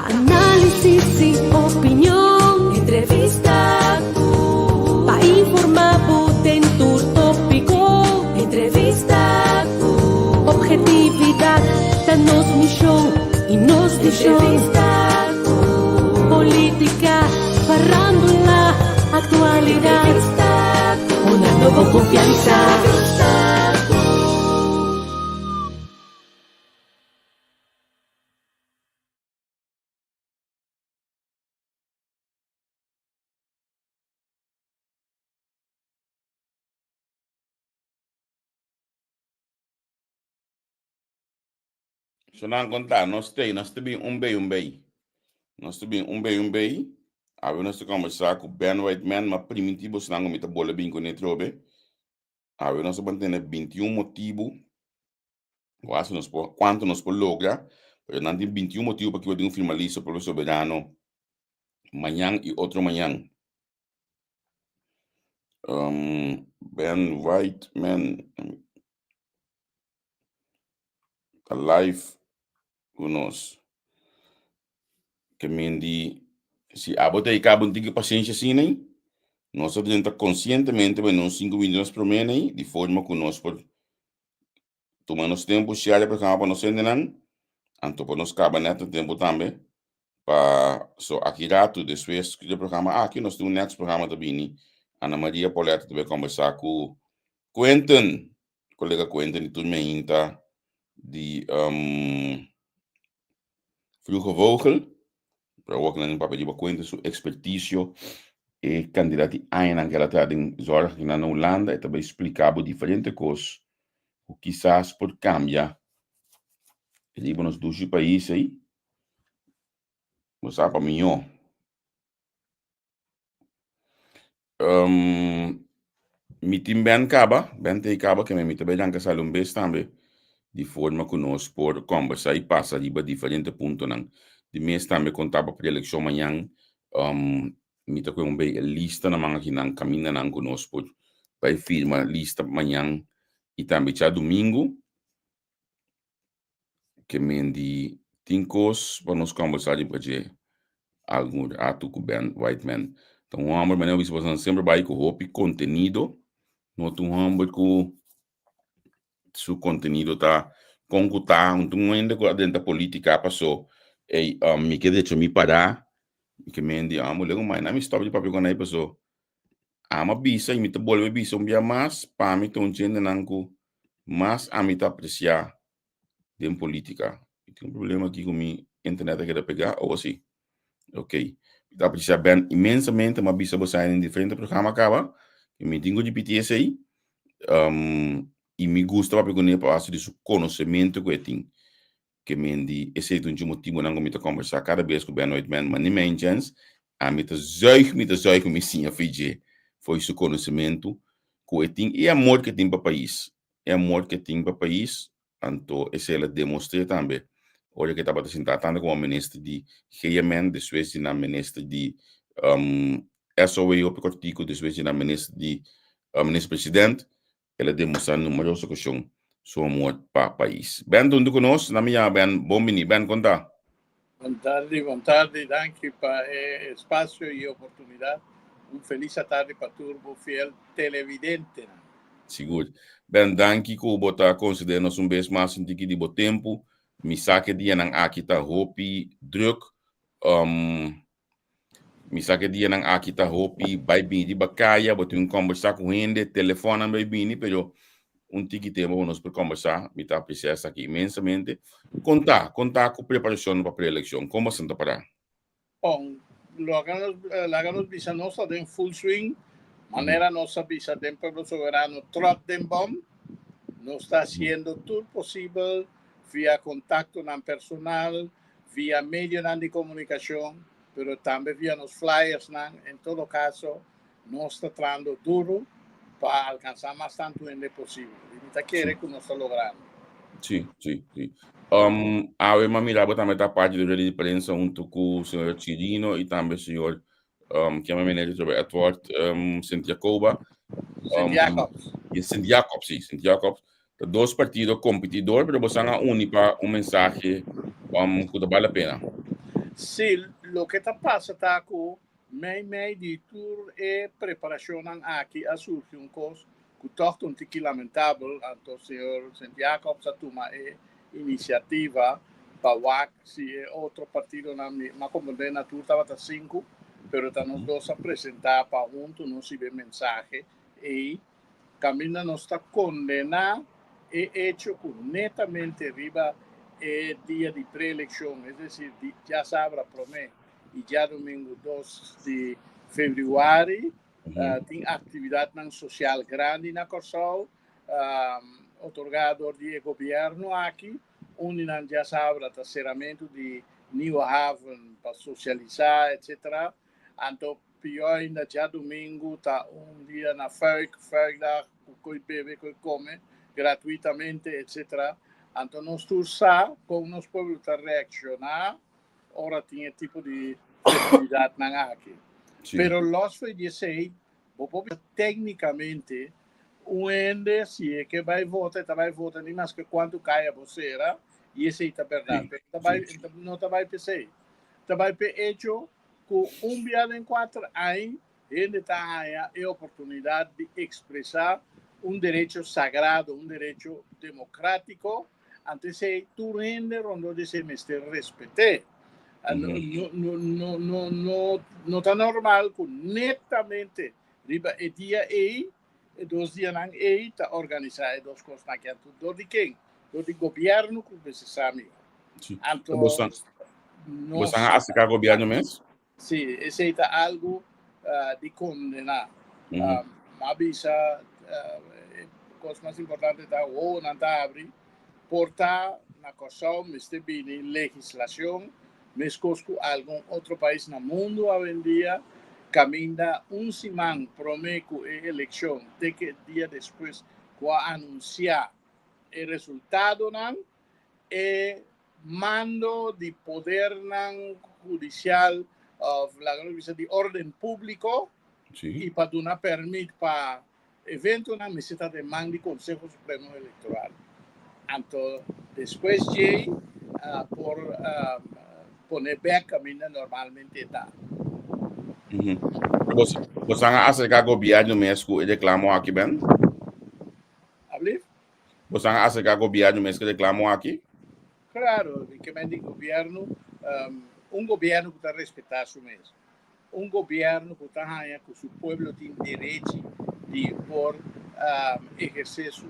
Pa análisis i opinion. Entrevista ku. Pa informá bo den tur tópiko. Entrevista ku. Objetividat ta nos mishon i nos vishon. Entrevista ku. Polítika, farándula, aktualidat. Entrevista ku. Hunando bo konfiansa. Entrevista ku. So nan konta, nos tei, nos ta bin un bei un bei. Nos ta bin un bei un bei. Awe nos ta kombersá ku Ben Whiteman, ma primintí bosnan ku mi ta bole bin kuné trobe. Awe nos ta ban tene 21 motibu Wasi nos por, cuanto nos por logra, pero nan tin 21 motivo pakico tin un firma listo Pueblo Soberano mañan y otro mañan. Um, Ben Whiteman ta live ku nos. Ke men di, si abo ta ika bon tiki paciencia asina, nos ta drenta conscientemente pa nos 5 minutos prome nei, di forma ku nos por Tuma nos tempu share e programa pa nos hendenan, anto pa nos kaba nèt na tempu tambe pa so aki ratu despues di e programa aki nos tin un next programa ta bini Ana Maria Pauletta ta bai kombersá ku Quentin, kolega Quentin di tur meinta di Vroege Vogel. Pero awor nan papia riba Quentin su ekspertisio e kantidat di añanan ku el a traha den zòrg akinan na Hulanda e ta bai splika bo diferente kos ku kisas por kambia riba nos dushi pais ei. Bo sa pa mihó. Mi tin Ben kaba, Ben ta ei kaba keme mi ta bai ranka sali un bes tambe di forma ku nos por kombersá i pasa riba diferente puntonan. Di mes tambe kon ta pa preelekshon mañan mi ta kohe un bei e lista na man akinan kamindanan ku nos por bai firma lista mañan i tambe djadumingu. Ke men di tin kos pa nos kòmbersá riba dje algun ratu ku Ben Whiteman. Ta un hòmber manera bo bisa pasobra semper bai ku hopi kontenido. No ta un hòmber ku su kontenido ta kon ku ta. Un ta un hende ku a drenta polítika paso ey mi ke derecho mi pará. Mi ke men di amo lego mai mi stòp di papia ku anei paso amo a bisa i mi ta bolbe bisa un bia mas pa mi ta un djentenan ku mas ami ta apresiá den polítika. Mi tin un problema aki ku mi internet a keda pegá o así. Ok. Mi ta apresiá Ben inmensamente, mi a bisa bo esei den diferente programa kaba, i mi tin ku ripití esei. I mi gusta papia kuné pa base di su konosementu ku e tin. Ke men di esei ta un dje motibunan ku mi ta kombersá kada bes ku Ben Whiteman, ma ni mijn chèns, ami ta zùig, mi ta zùig mi siña fo'i dje, fo'i su konosementu ku e tin i e amor ku e tin pa pais. E amor ku e tin pa pais, anto esei el a demostr'é tambe ora ku e tabata sintá tantu komo minister di GMN, despues di nan minister di SOW hopi kòrtiku, despues di nan minister di minister president. El a demostrá numeroso okashon su amor pa pais. Ben ta huntu ku nos, nan mi yama Ben. Bon bini. Ben, kon ta? Bon tardi, bon tardi. Danki pa e espasio i e oportunidat. Un felis atardi pa tur bo fiel televidentenan. Sigur. Ben, danki ku bo ta konsider nos un bes mas un tiki di bo tempu. Mi sa ku e dianan aki ta hopi drùk. Mi sa ku e dianan aki ta hopi bai bini riba kaya, bo tin ku kombersá ku hende, telefònnan bai bini, pero un tiki tempu pa nos por kombersá, mi ta apresiá esaki inmensamente. Kon ta? Kon ta ku preparashon pa preelekshon? Kon boso ta pará? Bon, loke nos, laga nos bisa nos ta den full swing, manera nos a bisa den Pueblo Soberano tròt den bòm, nos ta hasiendo tur posibel via kontaktonan personal, via medionan di komunikashon, pero tambe via nos flyersnan. En todo kaso, nos ta trahando duru pa alkansá mas tantu hende posibel i mi ta kere ku nos ta logrando. Sí, sí, sí. Um, awe m'a mira bo tambe ta parti di rueda di prensa huntu ku señor Chirino i tambe señor um, kier mi meneer trobe Edward um, Sint Jacoba. Sint Jacobs. Um, Sint Jacobs, sí, Sint Jacobs. Ta dos partido competidor, pero bosan a uni pa un mensahe um, ku ta bale la pena. Sí, loke ta pasa ta ku mei mei di tur e preparashonnan aki a surgi un kos ku tòg ta un tiki lamentabel, anto señor Sint Jacobs a tuma e inisiativa pa wak si e otro partidonan, mi a komprendé na tur tabata sinku, pero ta nos dos a presentá pa huntu nos hiba e mensahe ei. Kaminda nos ta kondená e echo ku netamente riba e dia di preelekshon, es desir di djasabra promé i djadumingu 2 di febrüari, tin aktividatnan sosial grandi na Kòrsou, otorgá dor di e gobièrnu aki. Un di nan djasabra ta seramentu di Nieuwe Haven pa sosialisá, etsetera. Anto pió ainda djadumingu ta un dia na Fuik, Fuikdag, ku koi bebe, koi kome gratuitamente, etc. Anto nos tur sa kon nos pueblo ta reakshoná ora tin e tipo di festividatnan aki. Pero los for di esei, bo por bisa téknikamente un hende si e ke bai vota, e ta bai vota ni maske kuantu kaya bo sera, i esei ta bèrdat. Pero e ta bai, no ta bai p'esei. Ta bai p'e echo ku un bia den kuater añ hende ta haña e oportunidat di ekspresá un derecho sagrado, un derecho demokrátiko, anto esei tur hende rondó di esei mester respet'é. No, no, no, no, no ta normal ku netamente riba e dia ei, e dos dianan ei, ta organisá e dos kosnan aki. Anto dor di ken? Dor di gobièrnu ku mester sa mihó. Anto, nos. Boso a aserká gobièrnu mes? Sí, esei ta algu di kondená. M'a bisa e kos mas importante ta wowonan ta abri. Por ta na Kòrsou mester bini legislashon meskos ku algun otro pais na mundu awendia kaminda un siman promé ku e elekshon te ku e dia despues ku a anunsiá e resultadonan e mando di podernan hudisial òf laga nos bisa di órden públiko i pa duna pèrmit pa eventonan mester ta den man di Konseho Supremo Elektoral. Anto despues djei por pone bèk kaminda normalmente e ta. Boso a aserká gobièrnu mes ku e reklamo aki, Ben? Ablief? Boso a aserká gobièrnu mes ku e reklamo aki? Klaro, di ke men di gobièrnu, un gobièrnu ku ta respetá su mes, un gobièrnu ku ta haña ku su pueblo tin derechi di por ehersé su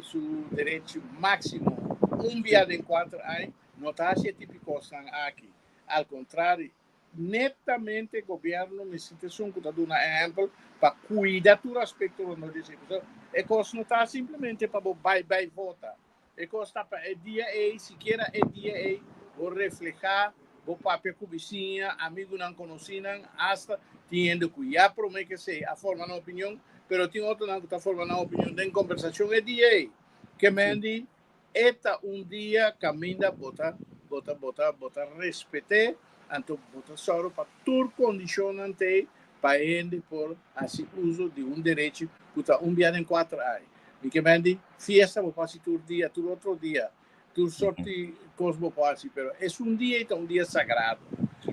su derechi máksimo un bia den kuater aña, no ta hasi e tipo di kosnan aki. Al kontrario, Netamente gobierno mester ta esun cu ta duna ehempel pa cuida tur aspecto rondó di esey. Pasobra e cos no ta simplemente pa bo bay bay vota. E cos ta pa e dia ey, sikiera e dia ey, bo refleha, bo papia cu bisiña, amigunan, conocinan, hasta tin hende cu ya prome cu esey a forma nan opinion, pero tin otronan cu ta forma nan opinion den conversacion e dia ey. Ke men di E ta un dia kaminda bo ta bo ta bo ta bo ta respet'é, anto bo ta sòru pa tur kondishonnan t'ei pa e hende por hasi uso di un derechi ku ta un bia den kuater ai. Mi ke men di fiesta bo por hasi tur dia, tur otro dia, tur sort di kos bo por hasi, pero esun dia ei ta un dia sagrado.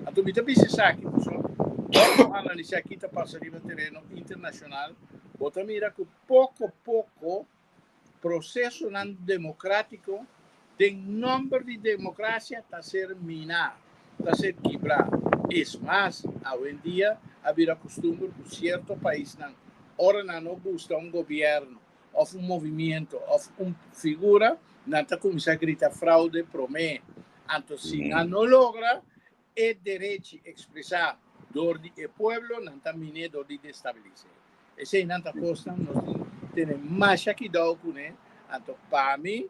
Anto mi ta bisa esaki pasobra ora bo analisá ki ta pasa riba tereno internashonal, bo ta mira ku poko poko Procesonan democratico den nomber di democracia ta ser mina, ta ser kibra. Es mas, awendia a bira custumber cu cierto paisnan ora nan no gusta un gobierno of un movimiento of un figura, nan ta cuminsa grita fraude prome. Anto si nan no logra e derechi expresa door di e pueblo, nan ta mine door di destabilise. Eseinan ta kosnan nos tin tene masha kidou kuné. Anto pa mi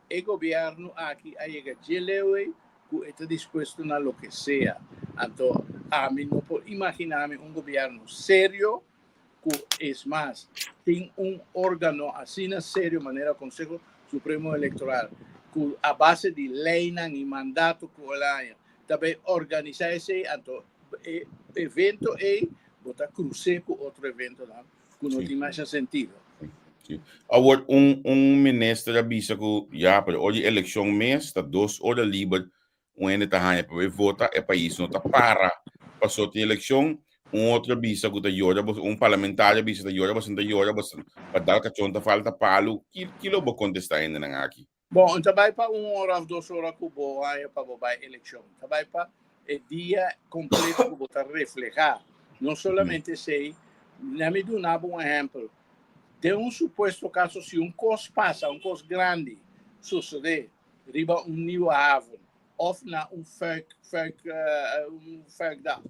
e gobièrnu aki a yega dje leu ei ku e ta dispuesto na loke sea. Anto ami no por imaginá mi un gobièrnu serio ku es mas tin un órgano asina serio manera Konseho Supremo Elektoral ku a base di leinan i mandato ku el a haña ta bai organisá esei. Anto e evento ei bo ta krus'é ku otro eventonan ku no tin masha sentido. Sí. Awor un minister a bisa ku ya, pero ora di elekshon mes ta 2 ora liber. Un hende ta haña pa bai vota, e pais no ta para paso tin elekshon. Un otro a bisa ku ta yora bo, un parlamentario a bisa ta yora boso ta yora boso pa dal kachon ta falta palu. Ki ki lo bo kontestá hendenan aki? Bon, ta bai pa un ora of dos ora ku bo haña pa bo bai elekshon. Ta bai pa e dia kompleto ku bo ta reflehá. No solamente esei, na mi duna bo un ehèmpel. Den un supuesto kaso si un kos pasa, un kos grandi sosodé riba un Nieuwe Haven of na un fuik, fuik, un fuikdag,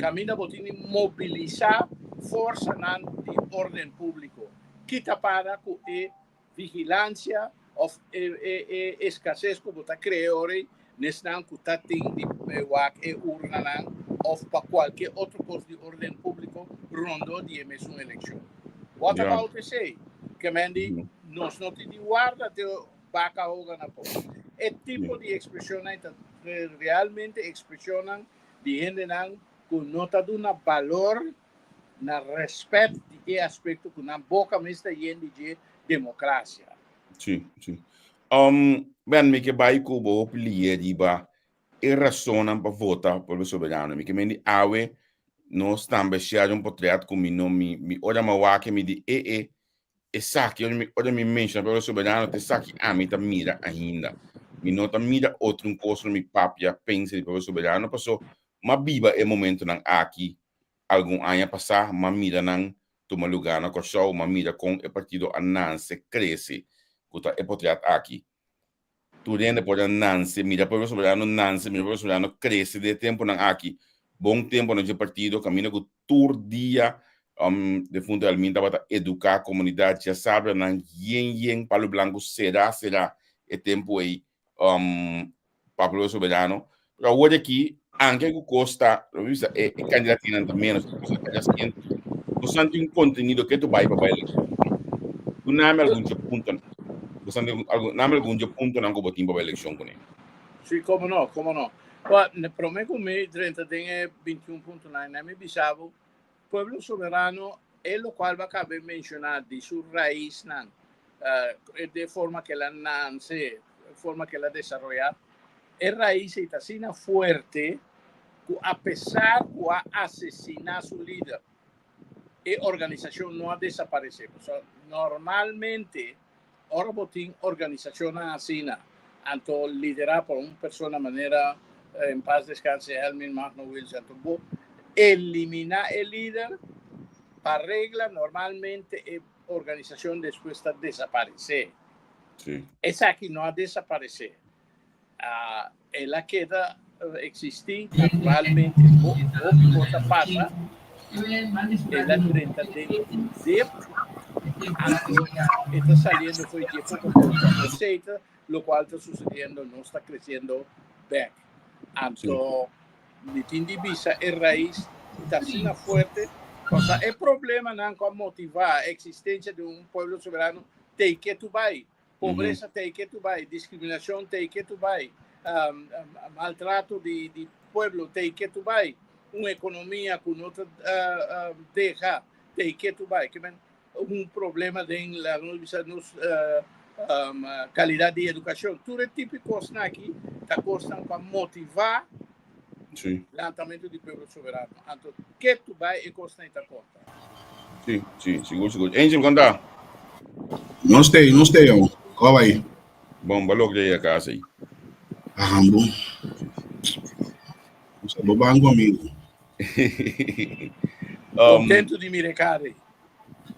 kaminda bo tin di mobilisá forsanan di órden públiko. Ki ta para ku e vigilansia of e e e eskases ku bo ta krea ora ei n'esnan ku ta tin di wak e urnanan of pa kualke otro kos di orden públiko rondó di e mesun elekshon. What about esei? Ke men di nos no tin di warda te baka hoga na pos. E tipo di ekspreshonnan ei ta realmente ekspreshonnan di hendenan ku no ta duna balor na rèspèt di e aspekto ku nan boka mes ta yen di dje, demokrasia. Sí, sí. Um, ben, mi ke bai ku bo hopi lié riba e rasonnan pa vota Pueblo Soberano. Mi ke men di awe nos tambe share un potret ku mi no mi mi ora mi a wak mi di e e esaki ora mi ora mi menshona Pueblo Soberano ta esaki ami ta mira ainda. Mi no ta mira otro un kos ora mi papia pensa di Pueblo Soberano paso m'a biba e momentonan aki Algun aña pasá m'a mira nan tuma lugá na Kòrsou, m'a mira kon e partido a nanse, krese, ku ta e potriat aki. Tur hende por a nanse, mira Pueblo Soberano nanse, mira Pueblo Soberano krese den e tempunan aki. Bon tempunan dje partido kaminda ku tur dia defunto Elmin tabata eduká komunidat, djasabra nan yen yen palu blanku será será e tempu ei pa Pueblo Soberano. Pero awor aki, anke ku kos ta, lo mi bisa, e, e kandidatinnan ta menos, nos nan tin un kontenido ke tu bai pa bai elekshon. Tu name algun dje puntonan. Bo san tin algun, name algun dje puntonan ku bo tin pa bai elekshon kuné. Sí, komo no, komo no. Wa, ne promé ku mi drenta den e 21 puntonan, ne mi bisa bo, Pueblo Soberano e locual bo a caba e menciona di su raisnan, de forma cu el a nance, forma cu el a desaroya, e rais ey ta asina fuerte cu a pesar cu a asesina su lider, e organisacion no a desaparece. Pasobra normalmente ora bo tin organisacionnan asina, anto lidera pa un persona manera en paz descanse Helmin Magno Wiels, anto bo elimina e lider, pa regla normalmente e organisacion despues ta desaparece. Esaki no a desaparece. El a keda existi naturalmente hopi cos a pasa el a drenta den dip anto e ta saliendo fo'i dje poco poco esey ta locual ta sucediendo nos ta creciendo bek anto mi tin di bisa e rais ta asina fuerte pasobra e problemanan cu a motiva existencia di un pueblo soberano tey ke tu bay. Pobresa ta e ke tu bai, diskriminashon ta e ke tu bai, maltrato di di pueblo ta e ke tu bai, un ekonomia ku no ta deha ta e ke tu bai. Ke men un problema den la nos bisa nos kalidat di edukashon. Tur e tipo di kosnan aki ta kosnan pa motivá lantamentu di pueblo soberano. Anto ke tu bai e kosnan ei ta konta. Sí, sí, sigur, sigur. Angel, kon ta? Nos tei, nos tei awo. Kò bai? Bon, bo logra yega kas ei. Ahan, bon. Nos ta bo banko, amigo. Contento di mira e cara ei.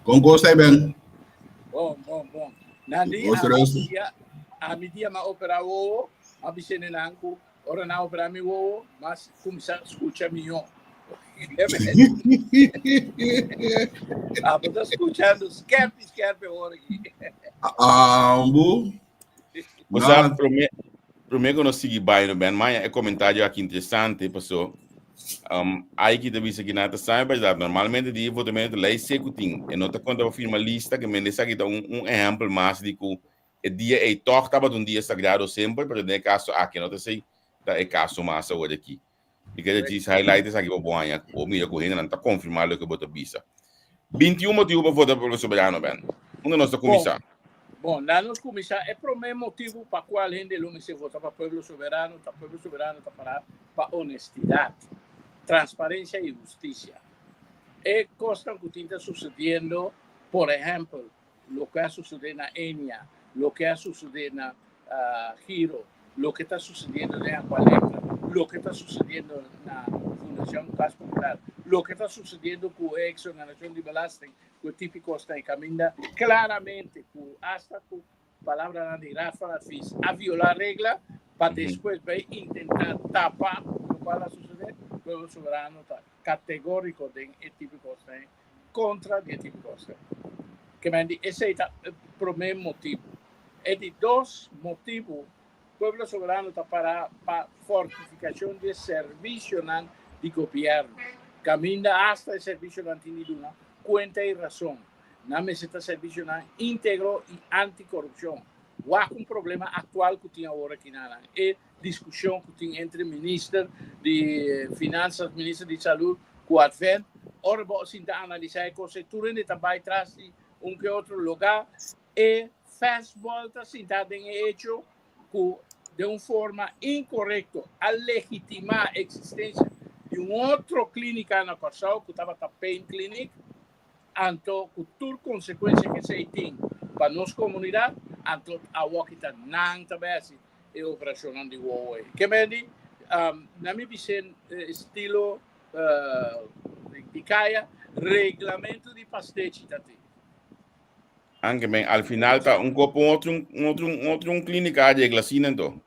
Kon kos ta ei, Ben? Bon, bon, bon. Nandi, Kos ami rustig. dia, ami dia m'a opera wowo, m'a bis'é nenan ku Ora nan obra mi wowo, mas cuminsa scucha mihó. Ah, bo ta scuchando skerpi, skerpi awor aki. Ambu. Bo sa, prome, prome ku nos sigui bai no Ben, maña e komentario aki interesante, paso um, Aiki ta bisa ki nan ta sabe berdad, normalmente di votamento lei seku tin, e no ta konta pa firma lista, ke men esaki ta un, un ehempel mas di ku E dia ei tòg tabata un dia sagrado semper, pero den e kaso aki no ta esei ta e kaso mas awor aki. Mi kere djis highlight esaki pa bo haña, bo mira ku hendenan ta konfirmá loke bo ta bisa. 21 motibu pa vota pa Pueblo Soberano, Ben. Unda nos ta Bon, kuminsá? Bon, laat nos kuminsá. E promé motibu pa kual hende lo mester vota pa Pueblo Soberano ta Pueblo Soberano ta pará pa honestidat, transparensia i hustisia. E kosnan ku tin ta susediendo, por ehèmpel, loke a susedé na Ennia, loke a susedé na Giro, loke ta susediendo den Aqualectra, loke ta susediendo na Fundashon Kas Popular, loke ta susediendo ku e eksonerashon di belasting, ku e típiko's ta e kaminda klaramente ku asta ku palabranan di Raad van Advies a violá regla pa despues bai intentá tapa lokual a susedé. Pueblo Soberano ta kategóriko den e típiko's ta kontra di e típiko's ta. Ke men di esei ta e promé motibu. E di dos motibu, Pueblo Soberano ta para pa fortifikashon di e servisionan di gobièrnu, kaminda asta e servisionan tin di duna kuenta i rason. Nan mester ta servisionan íntegro i antikorupshon. Wak un problema aktual ku tin awor aki na nan, e diskushon ku tin entre minister di Finansas, minister di Salud ku Advent. Ora bo sinta analisá e kos ei, tur hende ta bai tras di un ke otro lugá. E fastball ta sinta den e hecho ku den un forma inkorekto a legitimá eksistensia di un otro klínika na Kòrsou ku tabata Pain Clinic, anto ku tur konsekuensia ku esei tin pa nos komunidat, anto awoki ta nan ta bai hasi e operashonnan di wowo ei. Ke men di, na mi bis'é estilo di kaya, reglamentu di pastechi ta tin. Anke men al final ta un kopo un otro un otro un otro un clínica a regla asina ento.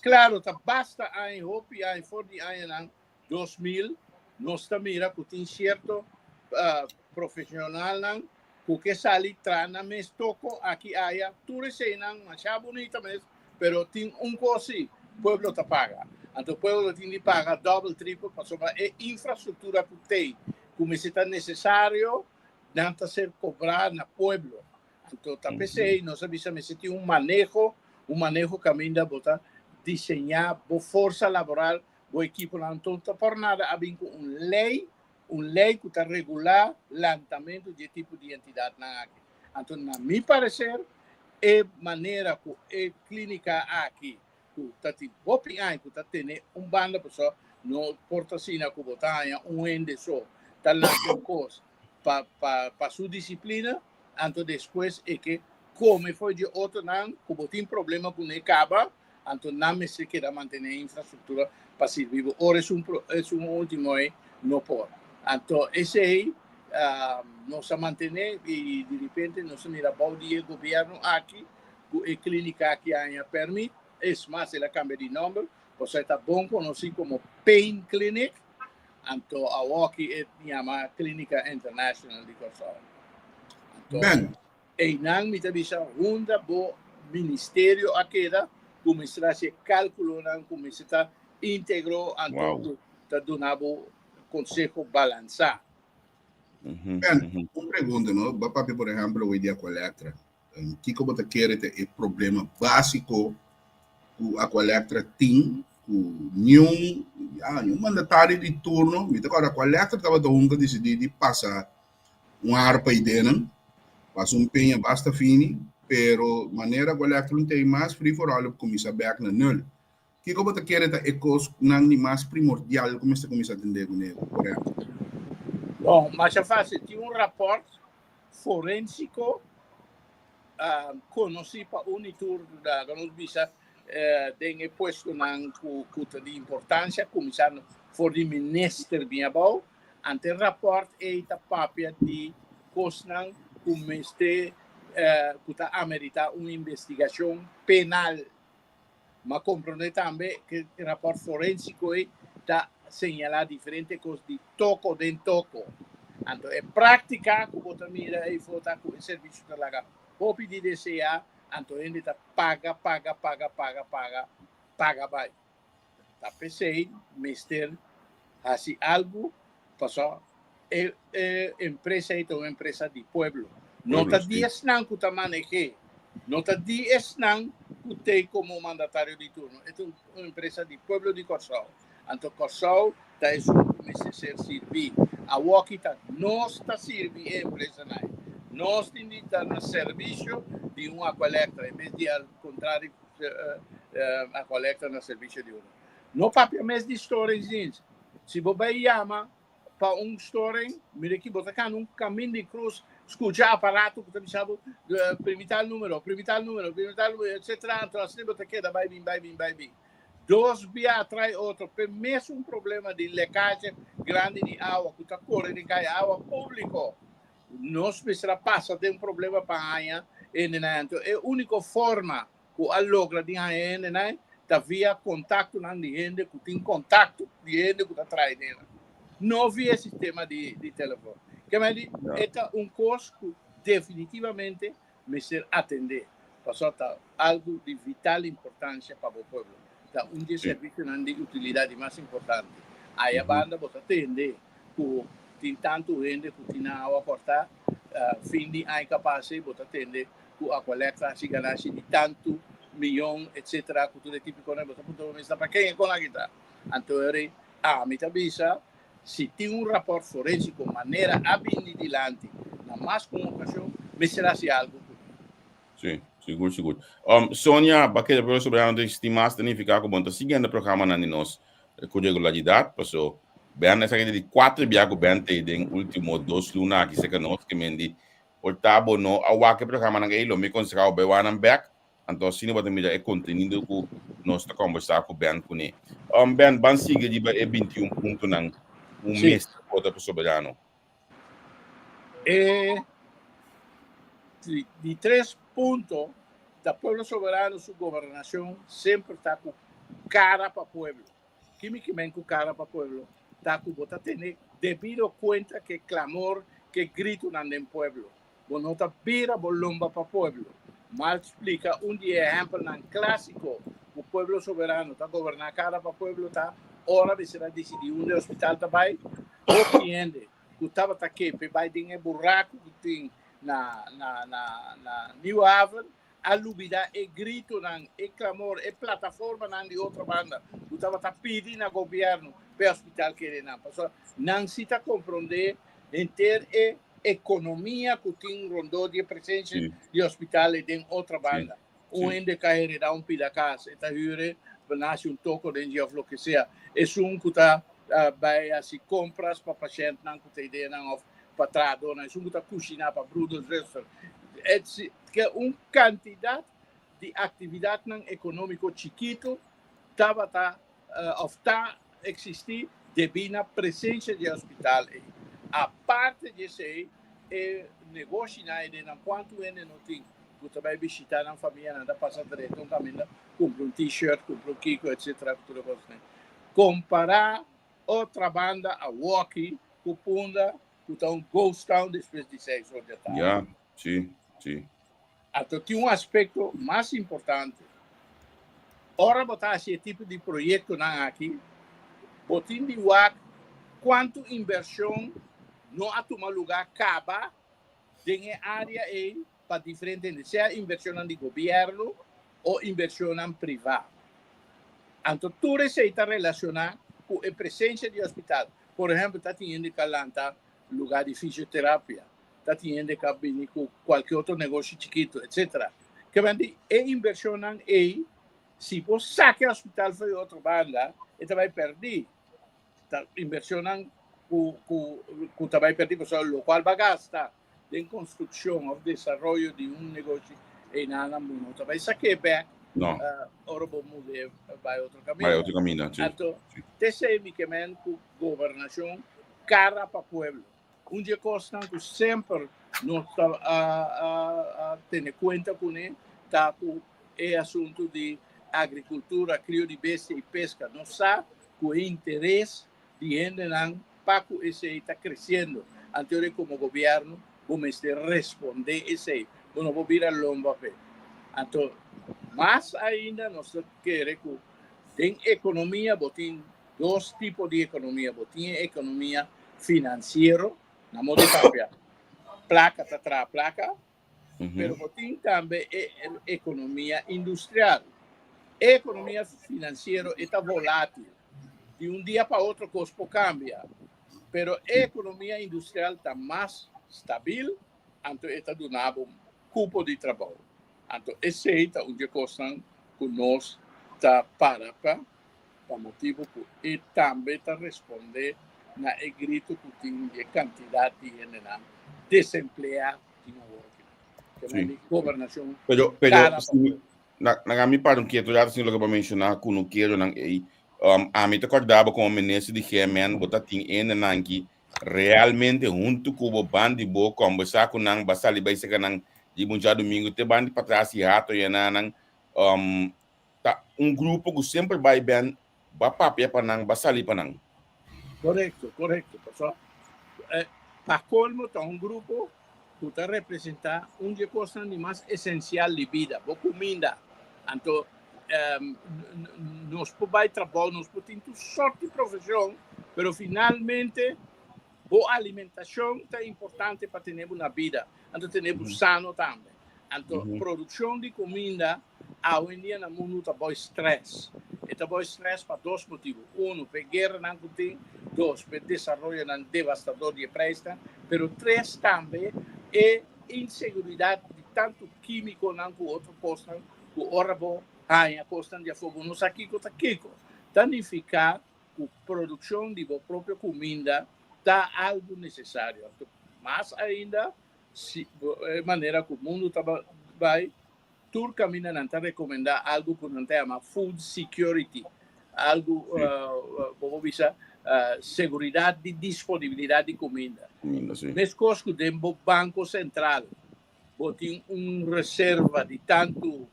Claro, ta basta aña, hopi aña, for di añanan 2000, nos ta mira ku tin cierto uh, profesionalnan ku ke sali tra nan mes toko aki aya, tur eseinan masha bunita mes, pero tin un kos si, pueblo ta paga. Anto pueblo tin di paga double, triple, pasobra e infrastruktura ku tei, ku mester ta necesario, nan ta ser cobrá na pueblo. Anto ta p'esei nos a bisa mester tin un maneho, un maneho caminda bo ta diseñá bo forsa laboral, bo ekiponan. Anto ta por nada a bin cu un ley, un ley cu ta regulá lantamento di e tipo di entidadnan aki. Anto na mi parecer e manera cu e clinica aki cu ta tin hopi aña cu ta tene un banda pasobra no por ta asina cu bo ta haña un hende so ta lanta un cos pa pa pa su disciplina anto despues e ke come for dje otronan cu bo tin problema cune caba anto nan mester keda mantene e infrastructura pa sirbi bo ora esun esun ultimo ei no por anto esey nos a mantene y direpente nos a mira bou di e gobierno aki ku e klínika aki a haña pèrmit. Es mas, el a kambia di nòmber, pasobra e ta bon konosí komo Pain Clinic, anto awoki e yama Klínika International di Kòrsou. Anto, Ben. einan mi ta bisa hunda bo ministerio a keda, kuminsá hasi e kálkulonan, kuminsá ta íntegro, anto Wow. ku ta duna bo konseho balansá. Ben, un pregunta, no? Bo a papia, por ehèmpel, awor di Aqualectra. Kiko bo ta kere ta e problema básiko ku Aqualectra tin ku niun ya niun mandatario di turno mi ta kòrda Aqualectra tabata un ku a disidí di pasa un arpa idenan pasa un peña basta fini pero manera Aqualectra un tei mas free for all a kuminsá bèk na nul. Kiko bo ta kere ta e kosnan di mas primordial ku mester kuminsá atendé kuné por ehèmpel? Bon, masha fásil. Tin un rapòrt forénsiko konosí pa un i tur laga nos bisa den e puestonan ku ta di importansia, kuminsando for di minister bin abou. Ante e rapòrt ei ta papia di kosnan ku mester ku ta ameritá un investigashon penal. Ma komprondé tambe ku e rapòrt forénsiko ei ta señalá diferente kos di toko den toko. Anto e práktika ku bo ta mira eifo ta ku e servisio ta laga hopi di deseá, anto hende ta paga, paga, paga, paga, paga, paga bai. Ta p'esei mester hasi algu pasobra e e empresa ei ta un empresa di pueblo. No ta di esnan ku ta maneh'é, no ta di esnan ku t'ei komo mandatario di turno. E ta un empresa di pueblo di Kòrsou. Anto Kòrsou ta esun ku mester ser sirbí. Awoki ta nos ta sirbi e empresanan ei. Nos tin di ta na servisio di un Aqualectra, en bes di al kontrario Aqualectra na servisio di uno. No papia mes di storingsdienst. Si bo bai yama pa un storing, mira aki bo ta kana un kamin di krus, skucha aparato ku ta bisa bo primi tal numero, primi tal numero, primi tal numero, etcetera, anto asina bo ta keda bai bin, bai bin, bai bin. Dos bia trai otro p'e mesun problema di lekaje grandi di awa ku ta kore den kaya, awa públiko. Nos mester a pasa den problema pa haña hendenan. Anto e úniko forma ku a logra di haña hendenan ta via kontaktonan di hende ku tin kontakto di hende ku ta traha den nan. No via e sistema di di telefòn. Ke men di e ta un kos ku definitivamente mester atendé, pasobra ta algu di vital importansia pa bo pueblo. Ta un di e servisionan di utilidat di mas importante. Aya banda bo ta tende ku tin tantu hende ku tin nan awa kòrtá. Fin di aña ka pasa bo ta tende ku Aqualectra hasi ganashi di tantu miyon etsetera ku tur e tipo di kosnan. Bo ta puntra bo mes ta pa ken e kon aki ta. Anto eri ami ta bisa Si tin un rapòrt forensiko manera a bini dilanti na mas ku un okashon, mester hasi algu ku nan. Sí, sigur, sigur. Sonia, ba keda Pueblo Soberano ta existi mas ta nifiká ku bo no ta siguiendo programanan di nos ku regularidat, paso Ben esaki ta di kuater bia ku Ben ta ei den último dos luna aki serka nos, ke men di por ta bo no a wak e programanan ei, lo mi konsehá bo bai wak nan bèk. Anto asina bo ta mira e kontenido ku nos ta kombersá ku Ben kuné. Ben, ban sigui riba e 21 puntonan ku mester vota pa Soberano. E di tres punto ta Pueblo Soberano su gobernashon semper ta ku kara pa pueblo. Ki mi ke men ku kara pa pueblo? Ta ku bo ta tene debido kuenta ku e klamor, ku e gritonan den pueblo. Bo no ta bira bo lomba pa pueblo. Mal splika un di e ehèmpelnan klásiko ku Pueblo Soberano ta goberná kara pa pueblo ta ora mester a disidí unda e hospital ta bai. Hopi hende ku tabata ke p'e bai den e buraku ku tin na na na na Nieuwe Haven a lubidá e gritonan, e klamor, e plataformanan di otro banda ku tabata pidi na gobièrnu p'e hospital kere nan. Pasobra nan si ta komprondé henter e ekonomia ku tin rondó di e presensia di hospital e den otro banda. Un hende ka heredá un pida kas, e ta hür e, nasi un toko den dje òf loke sea. Esun ku ta bai hasi kompras pa pashèntnan ku ta ideanan òf pa trahadónan, esun ku ta kushiná pa broeder, zuster. Ke un kantidat di aktividatnan ekonómiko chikitu tabata òf ta eksistí debí na presensia di e hospital ei. Aparte di esei, e negoshinan ei den nan kuantu hende no tin ku ta bai bishitá nan famia, nan ta pasa drenta un kaminda, kumpra un T-shirt, kumpra un kiko, etsetera, ku tur e kosnan. Kompará Otrabanda awoki ku Punda ku ta un ghost town despues di seis or di atardi. Ya, si, si. Anto tin un aspekto mas importante. Ora bo ta hasi e tipo di proyektonan aki, bo tin di wak kuantu invershon no a tuma lugá kaba den e área ei pa diferente hende, sea invershonnan di gobièrnu o invershonnan privá. Anto tur esei ta relashoná ku e presensia di hospital. Por ehèmpel, ta tin hende ku a lanta lugá di fisioterapia, ta tin hende ku a bini ku kualke otro negoshi chikitu, etsetera. Kebende di e invershonnan ei, si bo saka e hospital for e otro banda, e ta bai pèrdí. Ta invershonnan ku ku ku ta bai pèrdí pasobra lokual bo a gasta den konstrukshon òf desaroyo di un negoshi einan bo no ta bai sak'é bèk No. ora bo mud'é bai otro kaminda. Bai otro kaminda, si. Anto, t'esei mi ke men ku gobernashon kara pa pueblo. Un di e kosnan ku semper nos ta a tene kuenta kuné ta ku e asuntu di agrikultura, krio di bestia i peska. Nos sa ku e interes di hendenan pa ku esei ta kresiendo. Anto ora komo gobièrnu bo mester respondé esei, bo no por bira lomba p'e. Anto mas ainda nos ta kere ku den ekonomia bo tin dos tipo di ekonomia, bo tin e ekonomia finansiero, na modo di papia plaka ta traha plaka, Pero bo tin tambe e ekonomia industrial. E ekonomia finansiero e ta volátil. Di un dia pa otro kos por kambia. Pero e ekonomia industrial ta mas stabil, anto e ta duna bo kupo di trabou. Anto esei ta un di e kosnan ku nos ta para pa, pa motibu ku e tambe ta respondé na e gritu ku tin di e kantidat di hendenan desempleá ku tin awor akinan. Ke men di gobernashon Pero, pero, kara pa si mi, pueblo. na, na mi para un keto rato sin loke bo a menshoná kunukeronan ei. Ami ta kòrda bo komo minister di GMN bo ta tin hendenan ki realmente huntu ku bo ban di bo kòmbersá ku nan, ba sali bai seka nan di un djadumingu te ban di patras i hato yená nan. Ta un grupo ku semper bai ben, ba papia pa nan, ba sali pa nan. Korekto, korekto. Pasobra pa kolmo ta un grupo ku ta representá un di e kosnan di mas esensial di bida, bo kuminda. Anto nos por bai trabou, nos por tin tur sort di profeshon, pero finalmente bo alimentashon ta importante pa tene bo na bida, anto tene bo sano tambe. Anto produkshon di kuminda Awendia na mundu ta boy stress. E ta boy stress pa dos motibu. Uno, p'e gueranan ku tin. Dos, p'e desaroyonan devastador di e prijsnan. Pero tres tambe e inseguridat di tantu kímikonan ku otro kosnan ku ora bo haña kosnan di afó bo no sa kiko ta kiko. Ta nifiká ku produkshon di bo propio kuminda ta algu nesesario. Anto mas ainda si e manera ku mundu ta bai. Tur kaminda nan ta rekomendá algu ku nan ta yama food security, algu bo por bisa seguridat di disponibilidat di kuminda. Meskos ku den bo banko sentral bo tin un reserva di tantu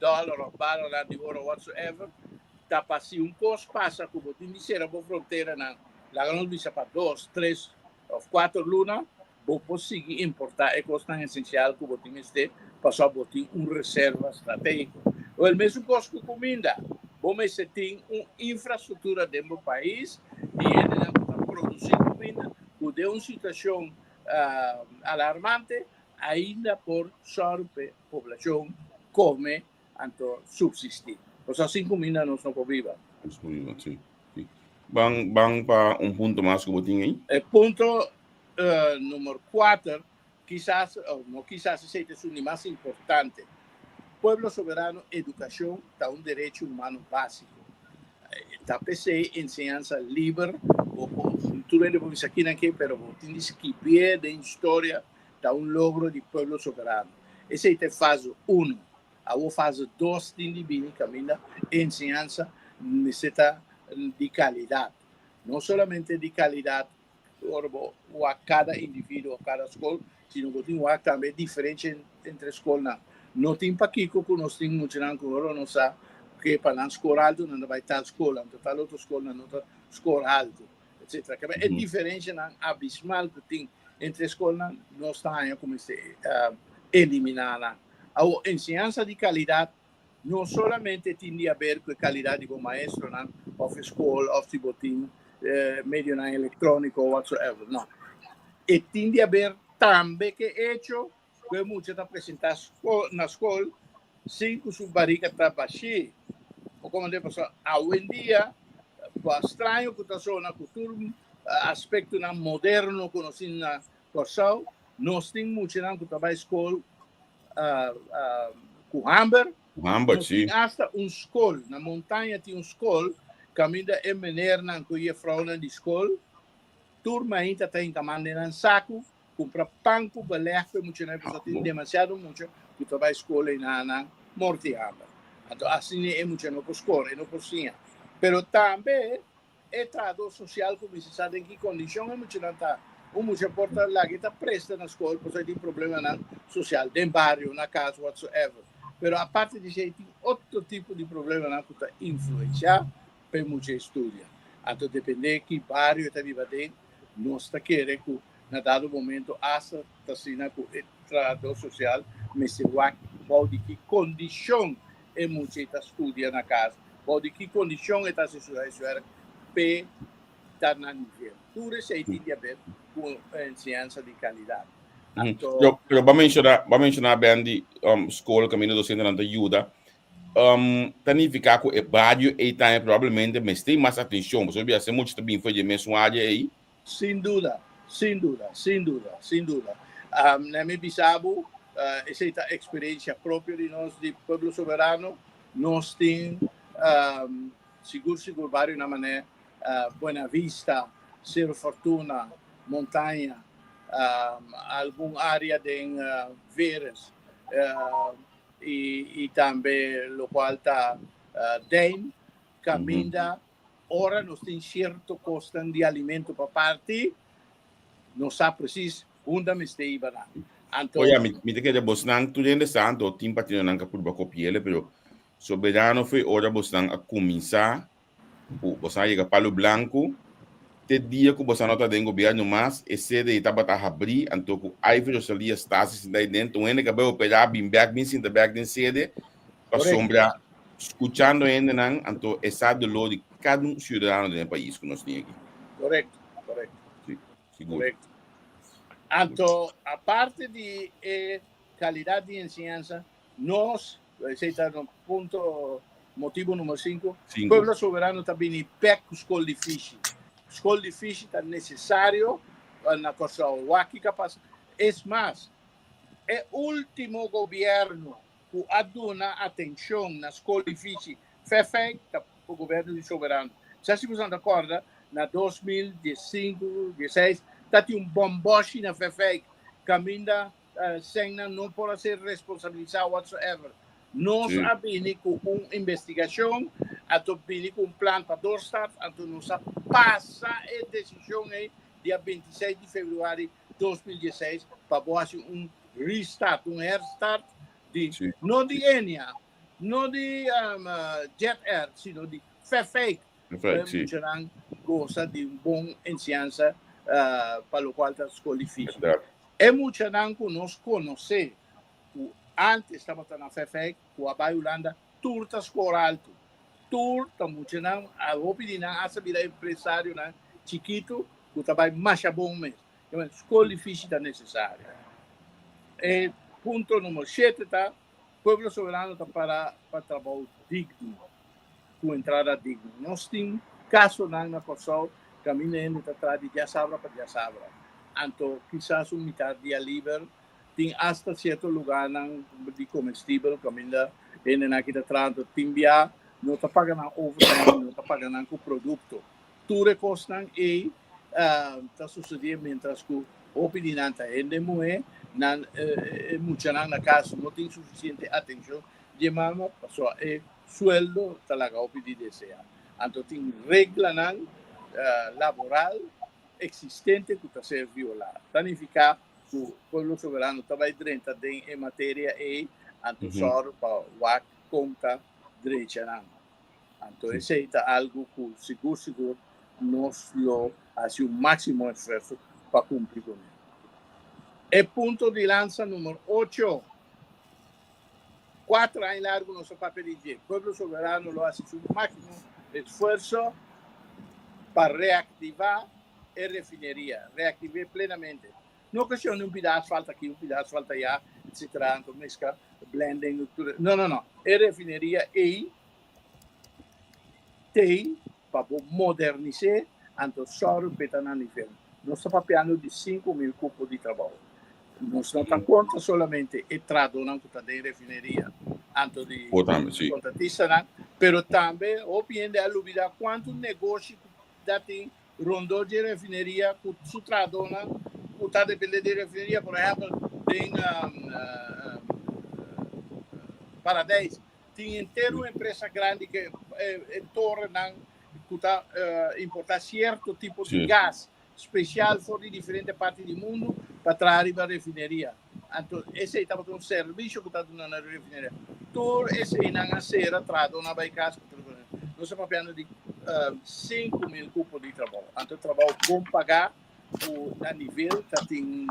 dòler òf baranan di oro whatsoever, ta pa si un kos pasa ku bo tin di sera bo fronteranan, laga nos bisa pa dos, tres òf kuater luna, Bo por sigui importá e kosnan esensial ku bo tin mester pasobra bo tin un reserva stratégiko. Wèl, mesun kos ku kuminda. Bo mester tin un infrastruktura den bo pais di hendenan ku ta produsí kuminda ku den un situashon alarmante ainda por sòru pa e poblashon kome anto subsistí. Pasobra sin kuminda nos no por biba. Nos por biba, sí. Ban, ban pa un punto mas ku bo tin ei. E punto Numero kuater, kisas, o no kisas, esei ta esun di mas importante. Pueblo Soberano, edukashon ta un derecho humano básiko. Ta p'esei enseñansa liber, bo por, tur hende por bisa kinan ke, pero bo tin di skibié den historia, ta un logro di Pueblo Soberano. Esei ta e fase uno. Awor fase dos tin di bini kaminda enseñansa mester ta di kalidat. No solamente di kalidat Ora bo wak kada individuo, kada skol, sino bo tin wak tambe e diferensha entre skolnan. No tin pakiko ku nos tin muchanan ku ora nos sa ke pa nan skor altu nan ta bai tal skol, anto tal otro skol nan no ta skor altu, etsetera. Kaba e diferenshanan abismal ku tin entre skolnan nos ta haña ku mester eliminá nan. Awor enseñansa di kalidat No solamente tin di haber ku e kalidat di bo maestronan òf e skol òf si bo tin medionan elektróniko whatsoever. No. E tin di haber tambe ku e echo ku e mucha ta presentá na skol sin ku su barika ta bashí. Bo komprendé? Pasobra awendia pa straño ku ta sona ku tur aspektonan moderno ku nos tin na Kòrsou, nos tin muchanan ku ta bai skol ku hamber. Hamber, Nos sí. tin hasta un skol, na montaña tin un skol, kaminda e menernan ku jefrounan di skol, tur mainta ta hinka man den nan saku, kumpra pan ku belèg pa e muchanan, pasobra tin demasiado mucha ku ta bai skol ei na nan morti hamber. Anto asina e mucha no por skor, e no por siña. Pero tambe E trahadó sosial ku mester sa den ki kondishon e muchanan ta. Un mucha por ta laga e ta presta na skol pasobra e tin problemanan sosial den bario, na kas, whatsoever. Pero aparte di esei tin otro tipo di problemanan ku ta influensiá pa e mucha e studia. Anto dependé ki bario e ta biba den, nos ta kere ku na dado momento asta ta asina ku e trahadó sosial mester wak bou di ki kondishon e mucha ta studia na kas, bou di ki kondishon e ta hasi su huiswerk p'e ta na nivel. Tur esei tin di haber ku enseñansa di kalidat. Anto. Pero, pero bo a menshoná, bo a menshoná Ben di skol kaminda dosentenan ta yuda. Ta nifiká ku e bario ei tambe probablemente mester mas atenshon, pasobra bia se mucha ta bin for di e mesun área ei. Sin duda, sin duda, sin duda, sin duda. Lèmi bisa bo. Esei ta eksperensia propio di nos di Pueblo Soberano. Nos tin sigur sigur barionan manera Buena Vista, Cerro Fortuna, Montaña, algun área den Veres i tambe lokual ta Dein, kaminda ora nos tin sierto kosnan di alimento pa parti, nos sa presis unda mester iba nan. Anto. Oya, mi, mi ta kere bosnan tur hende sa, anto tin partidonan ka purba kopiele, pero Soberano foi ora bosnan a kuminsá ku bosnan a yega Palo Blanco, te dia ku bosnan no ta den gobierno mas, e sede ei tabata habrí, anto ku Ivy Rosalia Stasi sinta ei den, un hende ka bai operá, bin bèk, bin sinta bèk den sede, pasobra skuchando hendenan, anto e sa doló di kada un siudadano den e pais ku nos tin aki. Korekto, korekto. Sí, sigur. Korekto. Anto, aparte di e kalidat di enseñansa, nos, esei ta nos punto, motibu numero sinku, Sinku. Pueblo Soberano ta bini bèk ku skol di fishi. Skol di fishi ta nesesario na Kòrsou. Wak kiko a pasa. Es mas, e último gobièrnu ku a duna atenshon na skol di fishi fèfèk ta gobièrnu di Soberano. Sa si boso ta kòrda na 2015, 16 ta tin un bòmbòshi na Fèfèk kaminda sènnan no por a ser responsabilisá whatsoever. Nos a bini ku un investigashon, anto bini ku un plan pa doorstart, anto nos a pasa e desishon ei dia 26 di febrüari 2016 pa bo hasi un restart, un herstart di no di Enia, no di Jet Air, sino di Fefeik. Fefeik, si. Muchanan gosa di un bon enseñansa pa lokual ta skol di fishi. E muchanan ku nos konosé ku antes tabata na Fefeik ku a bai Hulanda tur ta skor altu. Tur ta muchanan, hopi di nan hasta bira empresarionan chikitu ku ta bai masha bon mes. Skol di fishi ta nesesario. E punto numero shete ta, Pueblo Soberano ta para pa trabou digno, ku entrada digno. Nos tin kasonan na Kòrsou kaminda hende ta traha di diasabra pa diasabra. Anto kisas un mitar dia liber. Tin asta sierto lugarnan di komestibel kaminda hendenan aki ta traha. Anto tin bia no ta paga nan overtime, no ta paga nan ku produkto. Tur e kosnan ei ta sucedé mientras cu hopi di nan ta hende muhé, nan e muchanan na cas no tin suficiente atencion di e mama pasobra e sueldo ta laga hopi di desea. Anto tin reglanan laboral existente cu ta ser violá. Ta nifica cu Pueblo Soberano ta bay drenta den e materia ei, anto sòru pa wak con ta drecha nan. Anto esei ta algu ku sigur sigur nos lo hasi un máksimo esfuerso pa kumpli kuné. E punto di lansa numero ocho, Kuater aña largu nos a papia di dje. Pueblo Soberano lo hasi su máksimo esfuerso pa reaktivá e refineria, reaktiv'é plenamente. No cuestion di un pida asfalt aki, un pida asfalt aya, etcetera, anto mezcla, blending, tur. No, no, no. E refineria ei t'ei pa bo modernis'é, anto sòru p'e ta na nivel. Nos ta papiando di 5000 cupo di trabou. Nos no ta conta solamente e trahadónan cu ta den refineria, anto di Por tambe, sí. contratistanan, pero tambe hopi hende a lubida cuantu negoshi cu ta tin Rondó dje refineria ku su trahadónan ku ta dependé di refineria, por ehèmpel den Paradijs tin henter un empresa grandi ku e torennan ku ta importá sierto tipo di gas spesial for di diferente parti di mundu pa traha riba refineria. Anto esei tabata un servisio ku ta duna na refineria. Tur eseinan a sera, trahadónan a bai kas ku tur. Nos ta papiando di 5000 kupo di trabou. Anto trabou bon pagá ku na nivel ta tin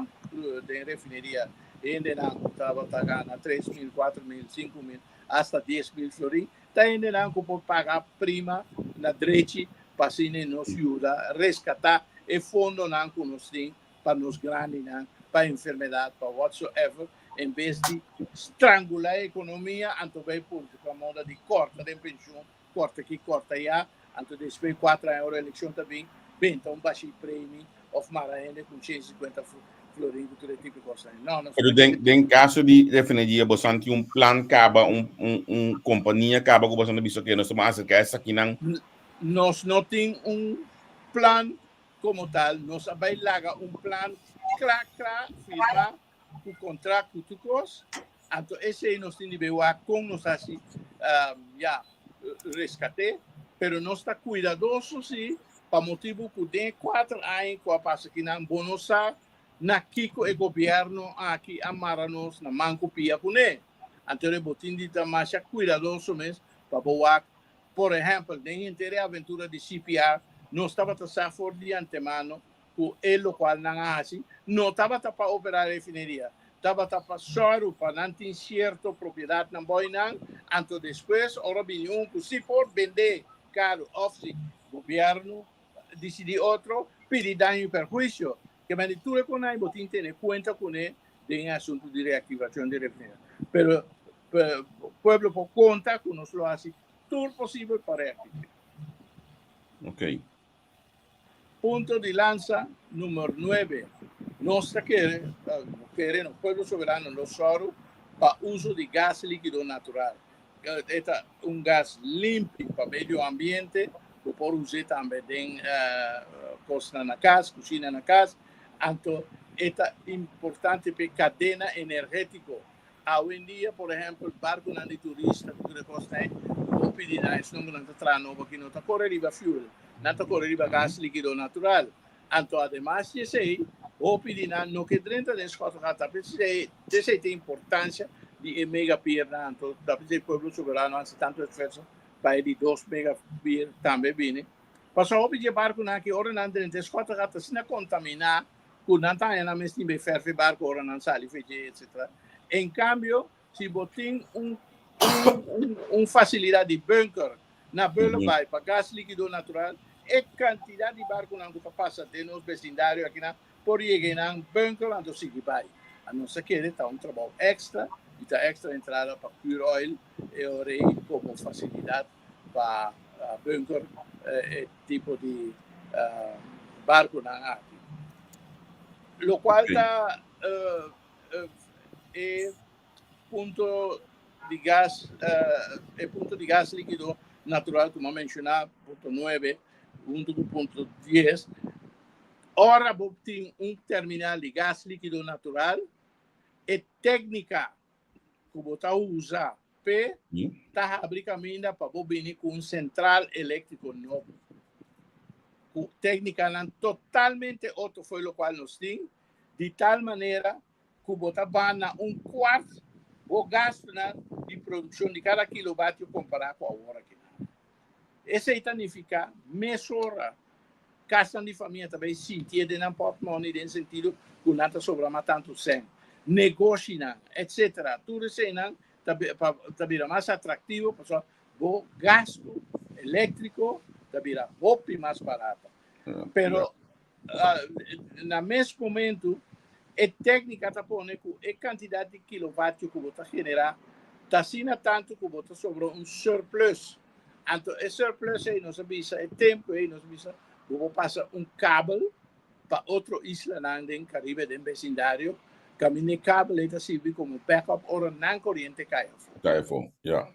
den refineria hendenan ku tabata gana 3000, 4000, 5000, asta 10,000 florin. Ta hendenan ku por paga prima na drechi pa asina nos yuda reskatá e fondonan ku nos tin pa nos grandinan, pa enfermedad, pa whatsoever, en bes di strangula e economia, anto bay purba moda di corta den pensioen, corta aki, corta aya, anto despues 4 aña ora eleccion ta bin, benta un bashi premi of mara hende cu 150 florin ku tur e tipo di kosnan. No, nos Pero den kaso di refineria boso tin un plan kaba, un kompania kaba ku boso ta bisa ke nos ta aserká esakinan? Nos no tin un plan komo tal, nos a bai laga un plan kla kla, firmá ku kontrakt ku tur kos, anto esei nos tin di bai wak kon nos hasi ya reskat'é, pero nos ta kuidadoso si pa motibu ku den e kuater aña ku a pasa akinan bo no sa na kiko e gobièrnu aki a mara nos na man ku pia kuné. Anto bo tin di ta masha kuidadoso mes pa bo wak. Por ehèmpel, den henter e aventura di CPR, nos tabata sa for di antemano ku e lokual nan a hasi no tabata pa operá refineria, tabata pa sòru pa nan tin sierto propiedatnan bòi nan, anto despues ora bini un ku si por bendé karu òf si gobièrnu disidí otro, pidi daño i perhuisio. Ke mende tur e konai bo tin tene kuenta kuné den e asuntu di reaktivashon di refineria. Pero pueblo por konta ku nos lo hasi tur posibel pa reaktiv'é. Ok. Punto di lansa numero 9. Nos ta kere, kere no, Pueblo Soberano lo sòru pa uso di gas líkido natural. E ta un gas limpi pa medio ambiente, bo por us'é tambe den kosnan na kas, kushina na kas. Anto e ta importante pa e kadena energétiko. Awendia, por ehèmpel, barkunan di turista ku tur e kosnan ei, bo pidi nan esnan ku nan ta traha nobo aki no ta kore riba fuel, nan ta kore riba gas líkido natural. Anto ademas di esei, hopi di nan no ke drenta den Schottegat. Ta p'esei ta e importancia di e mega piernan. Anto ta p'esei Pueblo Soberano a hasi tantu esfuerso pa e di dos mega pier tambe bini. Pasobra hopi di e barkunan aki ora nan drenta e Schottegat ta asina kontaminá ku nan ta haña nan mes tin bai fèrf e barku ora nan sali for dje etcetera. En kambio si bo tin un un fasilidat di bunker na Bullenbaai pa gas likido natural, e kantidat di barkunan ku ta pasa den nos besindario akinan por yega einan bunker anto sigui bai. A nos ta kere ta un trabou èkstra i ta èkstra entrada pa Curoil e ora ei komo fasilidat pa bunker e tipo di barkunan aki. Lokual ta e punto di gas, e punto di gas likido natural ku mi a menshoná, punto nuebe, huntu ku punto dies. Ora bo tin un terminal di gas likido natural, e téknika ku bo ta usa p'e ta habri kaminda pa bo bini ku un sentral eléktriko nobo. Ku téknikanan totalmente otro for lokual nos tin, di tal manera ku bo ta ban na un kuart bo gastunan di produkshon di kada kilovatio kompará ku awor aki. Esei ta nifiká mesora kasnan di famia ta bai sintié den nan pòtmòni den sentido ku nan ta sobra mas tantu sèn, negoshinan, etsetera. Tur eseinan ta ta bira mas atraktivo pasobra bo gastu eléktriko ta bira hopi mas barata. Pero Na mes momento, e téknika ta pone ku e kantidat di kilovatio ku bo ta generá ta asina tantu ku bo ta sobra un surplus. Anto e surplus ei nos a bisa, e tempu ei nos a bisa, bo por pasa un kabel pa otro islanan den Karibe, den besindario, kaminda e kabel ei ta sirbi komo backup ora nan koriente kai afó. Kai afó, ya.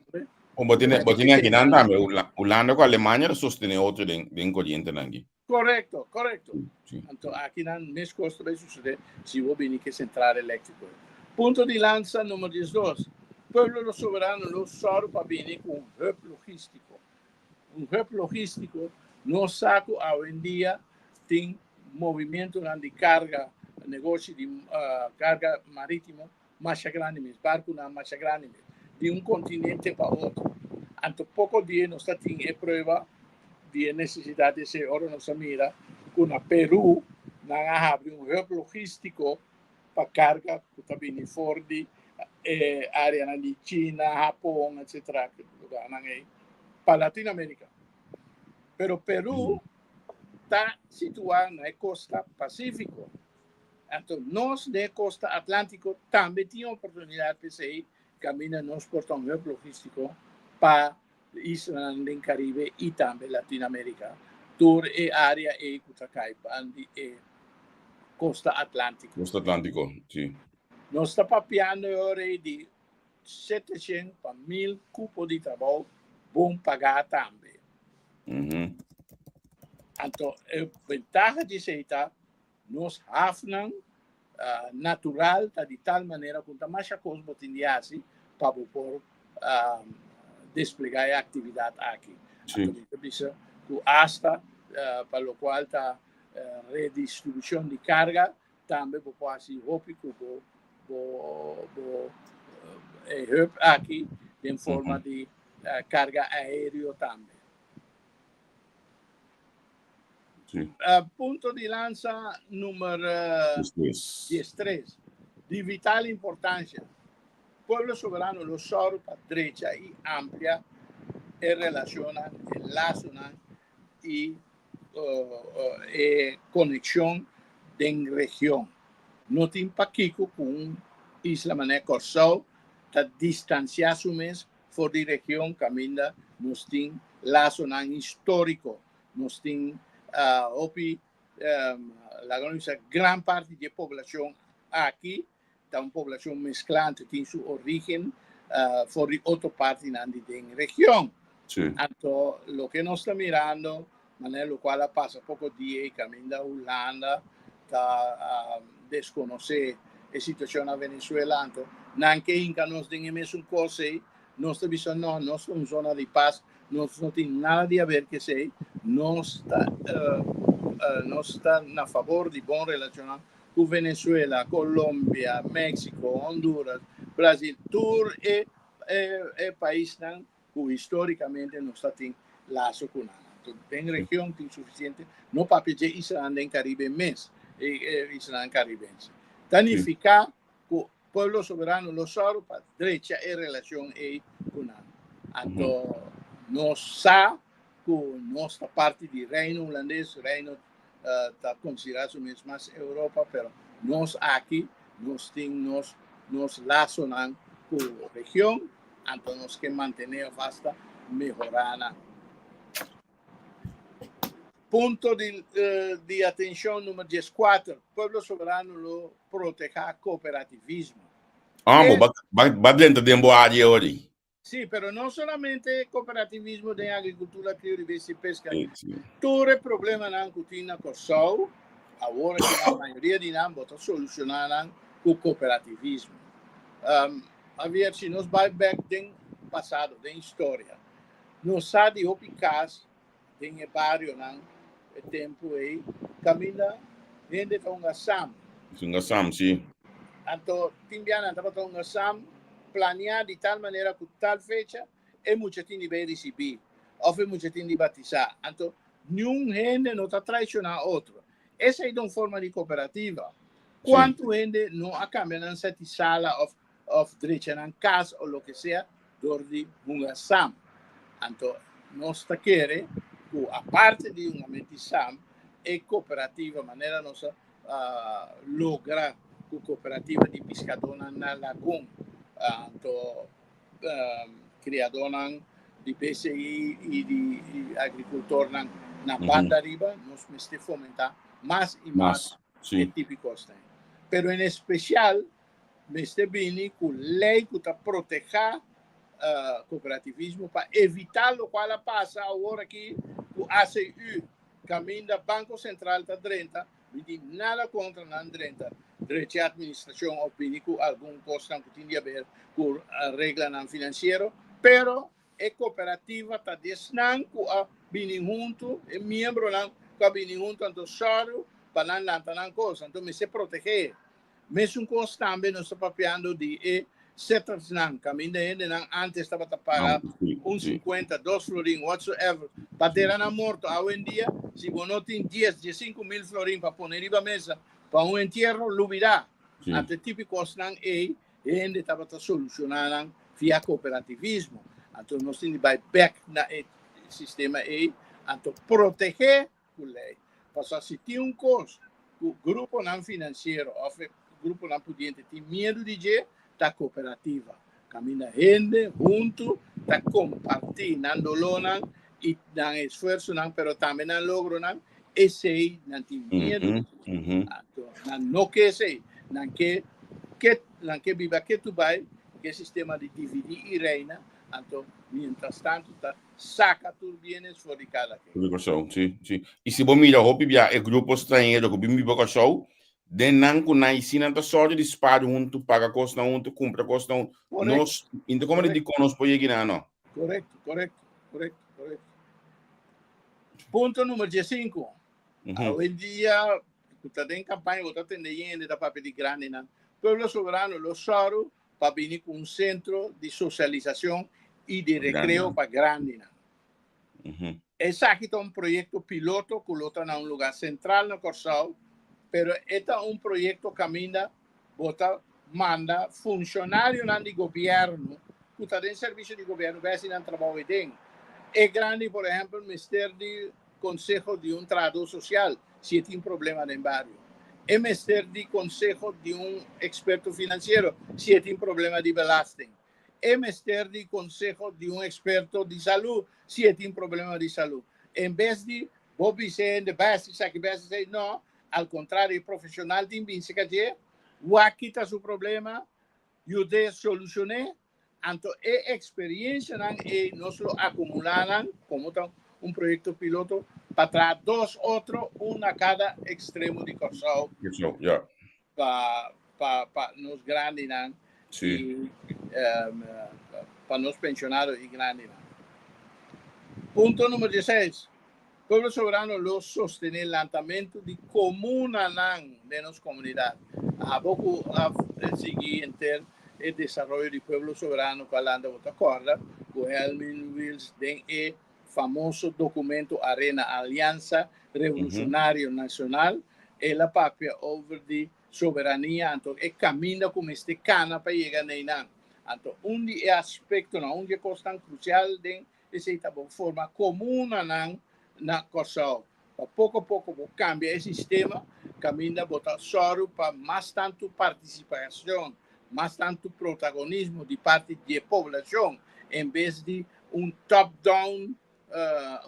Bo tene akinan tambe, Hulanda ku Alemania ta sostené otro den korientenan aki. Korekto, korekto. Anto akinan mes kos ta bai susedé si bo bini ku e sentral eléktriko. Punto di lansa numero diesdos, Pueblo lo Soberano lo sòru pa bini ku un hub logístiko. Un hub logístiko, nos sa ku awendia tin movimientonan di karga, negoshi di karga marítimo masha grandi mes, barkunan masha grandi mes, di un kontinente pa otro. Anto poko dia nos ta tin e prueba di e nesesidat di esei ora nos a mira ku na Peru nan a habri un hub logístiko pa karga ku ta bini for di e areanan di China, Hapon, etsetera, lugarnan ei pa Latinoamerika. Pero Peru ta situá na e kosta Pasífiko. Anto nos den e kosta Atlántiko tambe tin oportunidat p'esei kaminda nos por ta un hub logístiko pa islanan den Karibe i tambe Latinoamerika. Tur e área ei ku ta kai ban di e Kosta Atlántiko. Kosta Atlántiko, si. Nos ta papiando e ora ei di 700 pa 1000 kupo di trabou bon pagá tambe. Anto e bentaha di esei ta nos hafnan natural ta di tal manera ku ta masha kos bo tin di hasi pa bo por desplegá e aktividat aki. Anto mi ta bisa ku asta pa lokual ta redistribushon di karga tambe bo por hasi hopi ku bo bo bo e hub aki den forma di karga aéreo tambe. Punto di lansa number 13, di vital importancia, Pueblo Soberano lo sòru pa drecha i amplia e relacionnan, e lasonan i e konekshon den region. No tin pakiko ku un isla manera Kòrsou ta distansiá su mes for di region kaminda nos tin lasonan históriko, nos tin hopi, laga nos bisa gran parti di e poblashon aki ta un poblashon mesklante, tin su orígen for di otro partinan di den region. Anto loke nos ta mirando, manera lokual a pasa poko dia ei kaminda Hulanda ta deskonosé e situashon na Venezuela, anto nan ke hinka nos den e mesun kos ei, nos ta bisa no, nos ta un zona di pas, nos no tin nada di haber ku esei, nos ta nos ta na fabor di bon relashonnan ku Venezuela, Colombia, Mexico, Honduras, Brasil, tur e e paisnan ku histórikamente nos ta tin laso ku nan. Anto den region tin sufisiente, no papia dje islanan den Karibe mes, e islanan karibense. Ta nifiká ku Pueblo Soberano lo sòru pa drecha e relashon ei ku nan. Anto nos sa ku nos ta parti di Reino Hulandes, Reino ta konsiderá su mes mas Europa, pero nos aki nos tin nos nos lasonan ku region, anto nos ke mantené òf asta mehorá nan. Punto di di atenshon numero 14, Pueblo Soberano lo protehá kooperativismo. Amo, ba ba ba drenta den bo área ori. Sí, pero no solamente kooperativismo den agrikultura, krio di bestia i peska. Tur e problemanan ku tin na Kòrsou, awor aki nan mayoria di nan bo ta solushoná nan ku kooperativismo. Javier, si nos bai bèk den pasado, den historia, nos sa di hopi kas den e barionan e tempu ei kaminda hende ta hunga sam. Hunga sam, sí. Anto tin bia nan tabata hunga sam planeá di tal manera ku tal fecha e mucha tin di bai risibí òf e mucha tin di batisá. Anto niun hende no ta traishoná otro. Esei ta un forma di kooperativa. Kuantu hende no a kambia nan seti sala òf of drecha nan cas o loke sea dor di hunga sam. Anto nos ta kere cu aparte di hungamento di sam, e cooperativa manera nos a logra cu cooperativa di piscadornan na Lagun, anto criadornan di BCI y di agricultornan na banda riba, nos mester fomenta mas y mas e tipo cosnan. Pero en especial Mester bini ku lei ku ta protehá kooperativismo pa evitá lokual a pasa awor aki ku ACU, kaminda Banko Sentral ta drenta, mi tin nada kontra nan drenta, drecha atministrashon òf bini ku algun kosnan ku tin di haber ku reglanan finansiero, pero e kooperativa ta di esnan ku a bini huntu, e miembronan ku a bini huntu, anto sòru pa nan lanta nan kos, anto mester protehé. Mesun kos tambe nos ta papiando di e settersnan, kaminda hendenan antes tabata paga un sinkuenta, dos florin, whatsoever, pa dera nan morto. Awendia, si bo no tin dies, diesinku mil florin pa pone riba mesa pa un entierro, lubidá. Anto e tipo di kosnan ei hende tabata solushoná nan via kooperativismo. Anto nos tin di bai bèk na e sistema ei, anto protegé ku lei. Pasobra si tin un kos ku gruponan finansiero òf e gruponan pudiente tin miedu di dje, ta kooperativa. Kaminda hende huntu ta kompartí nan dolónan i nan esfuersonan, pero tambe nan logronan. Esei nan tin miedu. Anto nan no ke esei. Nan ke ke nan ke biba ketu bai ku e sistema di dividí i reina. Anto mientras tantu ta saka tur bienes for di kada ken. For di Kòrsou, si, si. I si bo mira hopi bia e grupo stranhero ku bin biba Kòrsou, den nan ku nan i si nan ta sòru di spar huntu, paga kosnan huntu, kumpra kosnan huntu. Korekto. Nos, inta komo di dikon nos por yega nan no? Korekto, korekto, korekto, korekto. Punto numero 15. Awendia, ku ta den kampaña, bo ta tende hende ta papia di grandinan. Pueblo Soberano lo sòru pa bini ku un sentro di sosialisashon i di rekreo pa grandinan. Esaki ta un proyekto piloto ku lo ta na un lugá sentral na Kòrsou, pero e ta un proyekto kaminda bo ta manda funshonarionan di gobièrnu ku ta den servisio di gobièrnu bai hasi nan trabou ei den. E grandi por ehèmpel mester di konseho di un trahadó sosial si e tin problema den bario. E mester di konseho di un eksperto finansiero si e tin problema di belasting. E mester di konseho di un eksperto di salú si e tin problema di salú. En bes di bo bisa e hende bai hasi esaki, bai hasi esei, no, al kontrario e profeshonal tin binse ka dje, wak kita su problema, yud'é solushon'é. Anto e eksperiencianan ei nos lo akumulá nan, komo ta un proyekto piloto, pa traha dos otro, un na kada ekstremo di Kòrsou. Kòrsou, ya. Pa pa pa nos grandinan i pa nos penshonado i grandinan. Punto numero dieseis, Pueblo Soberano lo sostené lantamentu di komunanan den nos komunidat. Abo ku a sigui henter e desaroyo di Pueblo Soberano ku a lanta bo ta kòrda ku Helmin Wiels den e famoso dokumento Arena, Aliansa Revolucionario Nacional, el a papia over di soberania anto e kaminda ku mester kana pa yega na einan. Anto un di e aspektonan, un di e kosnan krusial den Esei ta bo forma komunanan na Kòrsou. Pa poko poko bo kambia e sistema kaminda bo ta sòru pa mas tantu partisipashon, mas tantu protagonismo di parti di e poblashon en bes di un top down,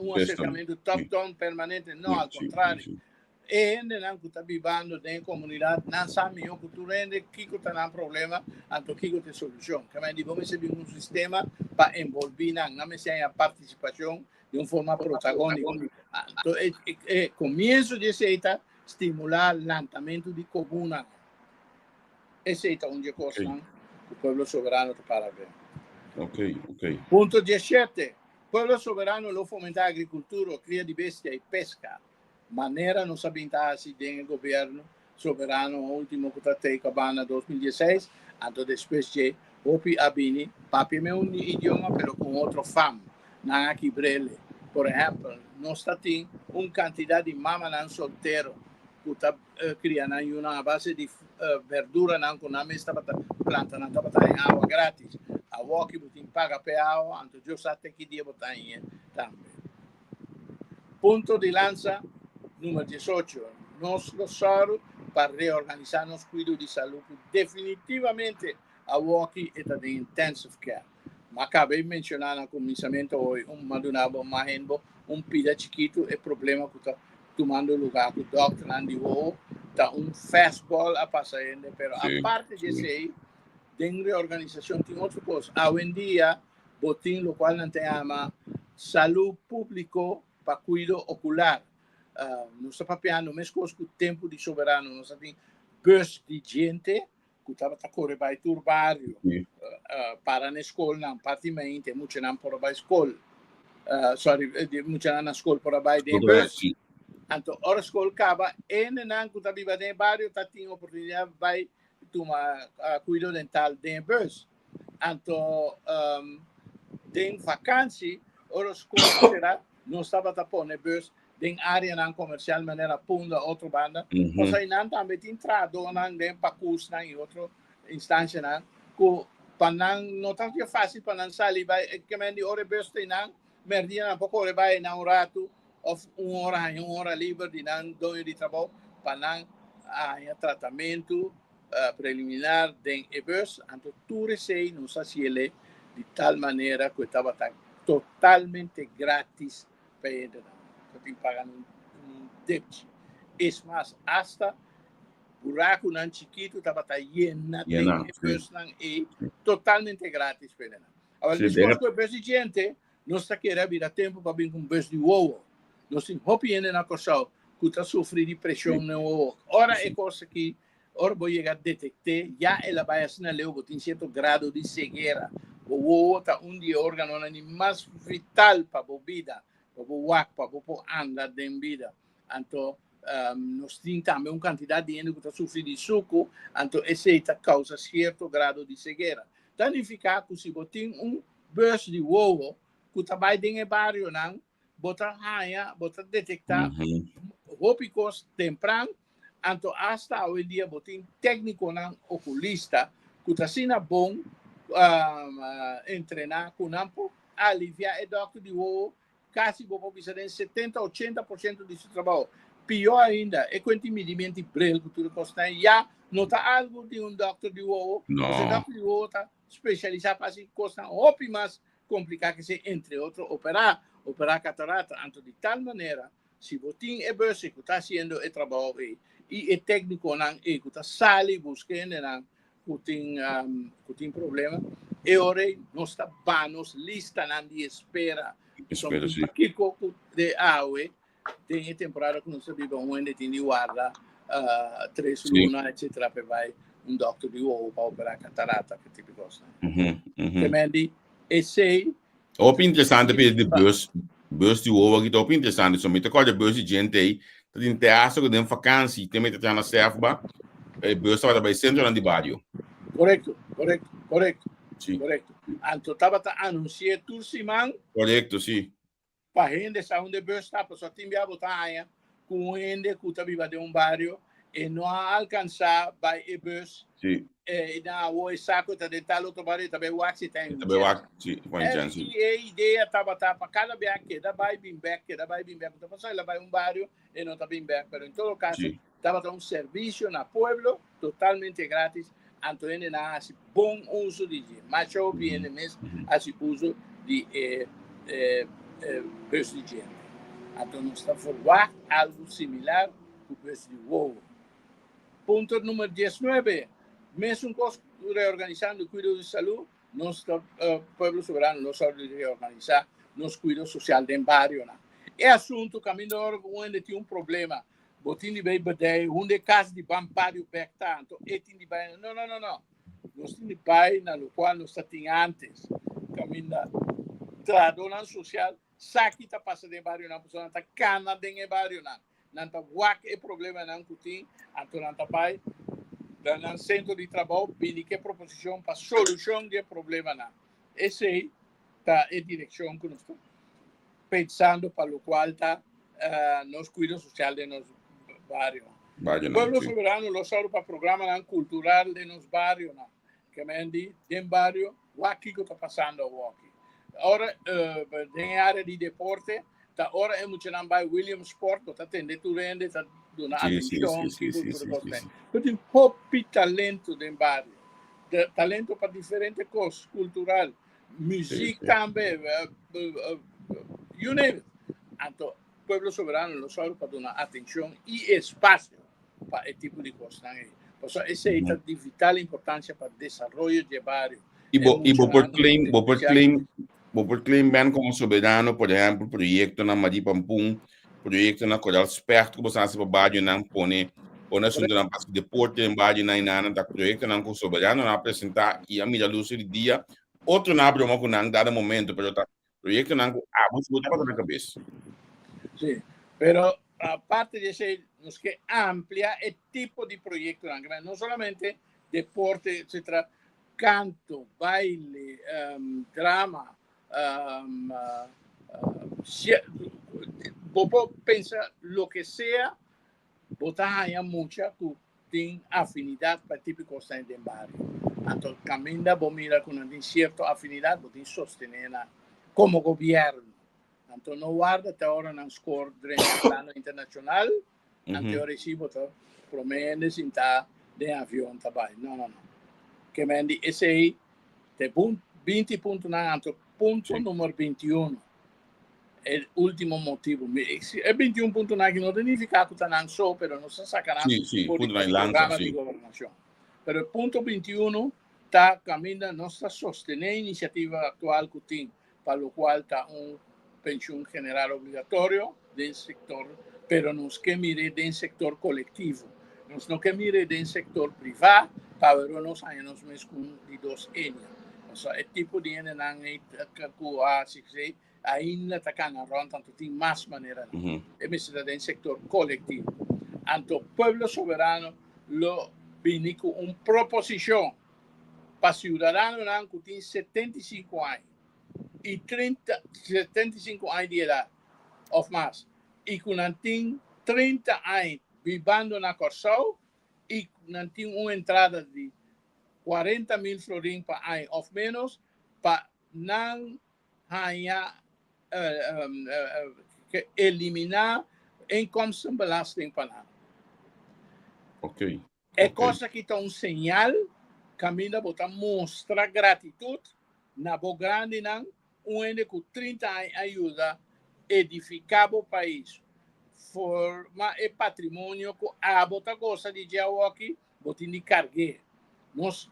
un aserkamentu top down permanente. No, al kontrario. E hendenan ku ta bibando den e komunidat, nan sa mihó ku tur hende kiko ta nan problema, anto kiko ta e solushon. Kemey di bo mester bin un sistema pa enbolbí nan. Nan mester haña partisipashon di un forma protagóniko. Anto e e komienso di esei ta stimulá lantamentu di komunanan. Esei ta un di e kosnan ku Pueblo Soberano ta para ben. Punto 17. Pueblo Soberano lo fomentá agrikultura, kria di bestia i peska. Manera nos a bin ta hasi den e gobierno soberano ultimo cu ta tey caba na 2016, anto despues dje hopi a bini papia me un idioma pero cu un otro fam, nan a kibrele. Por ehempel, nos ta tin un cantidad di mamanan soltero cu ta cria nan yunan a base di verduranan cu nan mes tabata planta, nan tabata haña awa gratis. Awoki bo tin paga p'e awa, anto Dios sa te ki dia bo ta hañ'e tambe. Punto di lansa number 18, Nos lo sòru pa reorganisá nos kuido di salú ku definitivamente awoki e ta den intensive care. M'a kaba di menshoná na kuminsamentu hoy un m'a duna bo mahen bo un pida chikitu e problema ku ta tumando lugá ku dòkternan di wowo ta un fastball a pasa hende pero aparte di esei den reorganisashon tin otro kos. Awendia Bo tin lokual nan ta yama salú públiko pa kuido okular. Nos ta papiando meskos ku tempu di Soberano, nos a tin bus di djente ku tabata kore bai tur bario, para na e skolnan, parti mainta e muchanan por a bai skol, sorry, e muchanan na skol por a bai den e bus. Anto ora skol kaba, hendenan ku ta biba den e bario ta tin oportunidat bai tuma kuido dental den e bus. Anto um, den vakantie, ora school sera, nos tabata pone bus den areanan comercial manera Punda, otro banda. Pasobra nan tambe tin trahadónan den pakusnan i otro instancianan ku pa nan no ta dia fácil pa nan sali bai. Ke men di ora e bus ta einan, merdia nan por kore bai einan un ratu of un ora haña un ora liber di nan doño di trabou pa nan haña tratamentu preliminar den e bus, anto tur esei nos a hasiele di tal manera ku e tabata totalmente gratis pa e hendenan. No tin paga depchi. Es mas, asta burakunan chikitu tabata yena den Yena, e sí. busnan ei totalmente gratis pa nan. Awor, Sí, despues den ku e bus di djente, nos ta kere a bira tempu pa bin ku un bus di wowo. Nos tin hopi hende na Kòrsou ku ta sufri di preshon den wowo. Ora e kos aki, ora bo yega detekt'é, ya el a bai asina leu, bo tin sierto grado di ceguera. Bo wowo ta un di e órganonan di mas vital pa bo bida, pa bo wak, pa bo por anda den bida. Anto nos tin tambe un kantidat di hende ku ta sufri di suku, anto esei ta kousa sierto grado di ceguera. Ta nifiká ku si bo tin un bus di wowo ku ta bai den e barionan, bo ta haña, bo ta detektá hopi kos tempran, anto asta awendia bo tin téknikonan okulista ku ta asina bon entrená ku nan por aliviá e dòkter di wowo kasi bo por bisa den 70, 80% di su trabou. Pió ainda, e kuenti midimento di bril ku tur e kosnan ya no ta algu di un dòkter di wowo, No. pasobra e dòkter di wowo ta spesialisá pa hasi kosnan hopi mas kompliká ke esei, entre otro operá, operá katarata. Anto di tal manera, si bo tin e bus ku ta hasiendo e trabou ei i e téknikonan ei ku ta sali buska hendenan ku tin ku tin problema, e ora ei nos ta ba nos listanan di espera. Espera, sí. Pakiko ku de awe den e temporada ku nos ta biba un hende tin di warda tres luna etcetera pa e bai un dokter di ojo pa opera katarata ke tipo di kosnan. Te men di esei. Hopi interesante pe di bus, bus di wowo aki ta hopi interesante. So mi ta kòrda bus di djente ei ta tin te hasta ku den vakansi te mi ta traha na Sefba, e bus tabata bai sentronan di bario. Korekto, korekto, korekto. Sí. Korekto. Anto tabata anunsi'é tur siman. Korekto, sí. Pa hende sa unda e bus ta, pasobra tin bia bo ta haña ku un hende ku ta biba den un bario e no a alkansá bai e bus. Sí. E nan awor e sa ku e ta den tal otro bario, e ta bai wak si ta E ta bai wak, sí, pa un chèns, sí. I e idea tabata pa kada bia keda bai bin bèk, keda bai bin bèk. Ku ta pasá el a bai un bario, e no ta bin bèk. Pero en todo kaso, Sí. tabata un servisio na pueblo totalmente gratis, anto hendenan a hasi bon uso di dje. Masha hopi hende mes hasi uso di e bus di djente. Anto nos ta verwagt algu similar ku bus di wowo. Punto numer diesnuebe, Mesun kos ku reorganisando kuido di salú, nos ta Pueblo Soberano lo sòru di reorganisá nos kuido sosial den barionan. E asuntu kaminda ora ku un hende tin un problema Bo tin di bay bedei hunde e cas di ban pario bek ta, anto e tin di bay. No, no, no, no. Nos tin di bay na locual nos ta tin antes. Caminda trahadornan social sa ki ta pasa den e barionan, pasobra nan ta cana den e barionan. Nan ta wak e problemanan cu tin, anto nan ta bay na nan centro di trabou bini cu e proposicion pa solucion di e problemanan. Esey ta e direccion cu nos ta pensando pa locual ta nos cuido social den nos barionan. Barionan, Pueblo sí. Soberano lo sòru pa programanan cultural den nos barionan. Ke men di den bario wak kiko ta pasando awoki. Ora den e area di deporte ta ora e muchanan bai Williamsport bo ta tende tur hende ta duna atencion kiko tur e kos den. Bo tin hopi talento den bario. Talento pa diferente kos cultural. Muziek tambe, you name it. Anto Pueblo Soberano lo sòru pa duna atencion i espacio pa e tipo di kosnan ei. Pasobra esei ta di vital importancia pa desaroyo di e bario. I bo, i bo por claim, bo por claim, bo por claim ben como soberano, por ehempel, proyectonan Marie Pampun, proyectonan Coral Specht ku bo sa hasi pa barionan, pone pone asuntonan pa hasi deporte den barionan i nan ta proyectonan ku soberanonan a presenta i a mira luz di dia. Otronan a broma ku nan dado momento, pero ta proyectonan ku abo sigur tabata na kabes. Sí, pero aparte di esei nos ke amplia e tipo di proyectonan, no solamente deporte, etcetera, canto, baile, drama, bo por pensa loke sea, bo ta haña mucha ku tin afinidat pa e tipo di kosnan den bario. Anto kaminda bo mira ku nan tin sierto afinidat, bo tin sostené nan komo gobièrnu. Anto no warda te ora nan skor drenta plano internashonal, anto ora si bo ta promé hende sintá den avion ta bai. No, no, no. Ke men di esei te 20 puntonan, anto punto numero 21. E último motibu. E 21 puntonan aki no ta nifiká ku ta nan so, pero nos a saka nan for di nos programa di gobernashon. Pero e punto 21 ta kaminda nos ta sostené inisiativa aktual ku tin pa lokual ta un penshun general obligatorio den sektor, pero nos ke mir'é den sektor kolektivo. Nos no ke mir'é den sektor privá, pasobra nos haña nos mes ku un di dos enia. Pasobra e tipo di hendenan ei ku a hasi esei ainda ta kana rònt, anto tin mas maneranan. E mester ta den sektor kolektivo. Anto Pueblo Soberano lo bini ku un proposishon pa siudadanonan ku tin 75 aña i 30, 75 aña di edat òf mas i ku nan tin 30 aña bibando na Kòrsou i nan tin un entrada di 40 mil florin pa aña òf ménos pa nan haña eliminá inkomstenbelasting pa nan. Ok. E kos aki ta un señal kaminda bo ta mustra gratitut na bo grandinan, un hende ku 30 aña a yuda edifiká bo pais, forma e patrimonio ku abo ta gosa di dje awoki, bo tin di karg'é. Nos,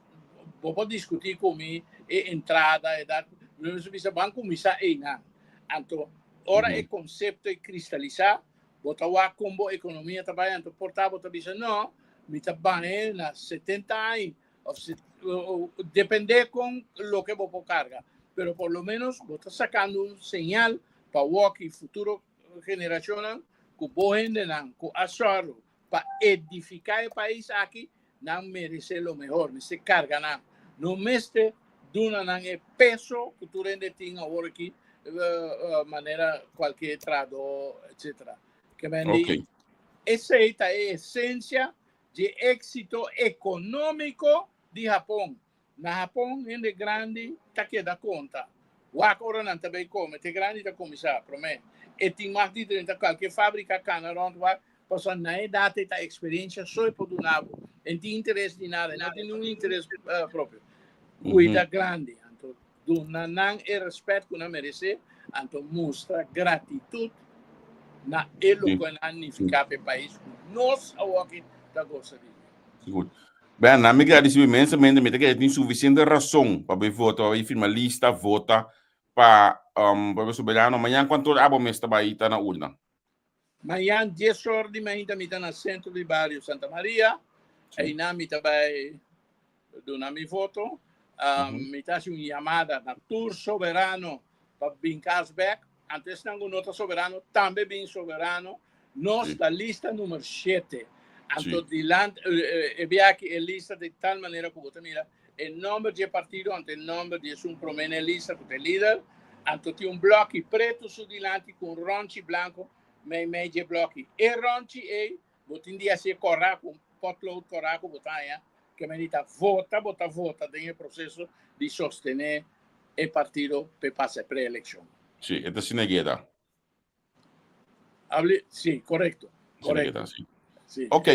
bo por diskutí ku mi e entrada, edat, nos a bisa ban kuminsá einan. Anto ora e konsepto e kristalisá, Bo ta wak kon bo ekonomia ta bai, anto por ta bo ta bisa no, mi ta bahe na 70 aña of depende kon loke bo por karga. Pero por lo menos bo ta sakando un señal pa wak i futuro generashonnan ku bo hendenan ku a sòru pa edifiká e pais aki, nan meresé lo mehor. Mester karga nan. No mester duna nan e peso ku tur hende tin awor aki, manera kualke trahadó, etcetera. Ke men di, esei ta e esensia dje éksito ekonómiko di Hapon. Na Hapon hende grandi ta keda konta. Wak ora nan ta bay kome, te grandi ta kuminsá promé. E tin mag di drenta kualke fábrika kana rònt wak, pasobra na e edat ei ta eksperensia so e por duna bo. E no tin interes di nada, e no tin ningun interes propio. Kuida grandi, anto duna nan e rèspèt ku nan meresé, anto mustra gratitut na e loke nan a nifiká pa e pais ku nos awoki ta gosa di dje. Sigur. Ben, na mi gradisido inmensamente, mi ta kere tin sufisiente rason pa bai vota, pa bai firma lista, vota pa um, Pueblo Soberano. Mañan kuantu ora abo mes ta bai ta na urna? Mañan 10 or di mainta mi ta na Centro di Bario Santa Maria. Einan mi ta bai duna mi voto. Mi ta hasi un yamada na tur soberano pa bin kas bek. Anto esnan ku no ta soberano tambe bin soberano. Nos ta lista numero 7. Anto dilanti e bia aki e lista di tal manera ku bo ta mira e nomber di e partido anto e nomber di esun prome na e lista ku ta e lider. Anto tin un bloki pretu su dilanti ku un ronchi blanko meimei di e bloki. E ronchi ei bo tin di hasi e kòrá ku un potlood kòrá ku bo ta haña ke meni ta vota bo ta vota den e proseso di sostené e partido p'e pasa e preelekshon. Sí, e ta asina keda. Habli, sí, korekto. Korekto. Sí. Sí. Ok.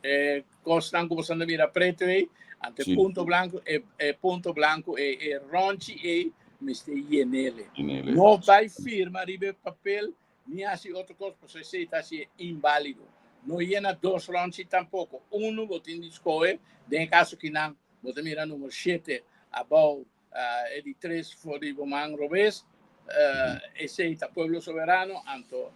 E kosnan ku bo ta mira pretu ei, ante punto blanku, e, e punto blanku ei, e ronchi ei, mester yenele. Yenele. No bai firma riba e papel, ni hasi otro kos, pasobra esei ta hasi inválido. No yena dos ronchi tampoko. Unu bo tin di skohe, den e kaso kinan bo ta mira numero shete abou, e di tres for di bo man robes, esei ta Pueblo Soberano, anto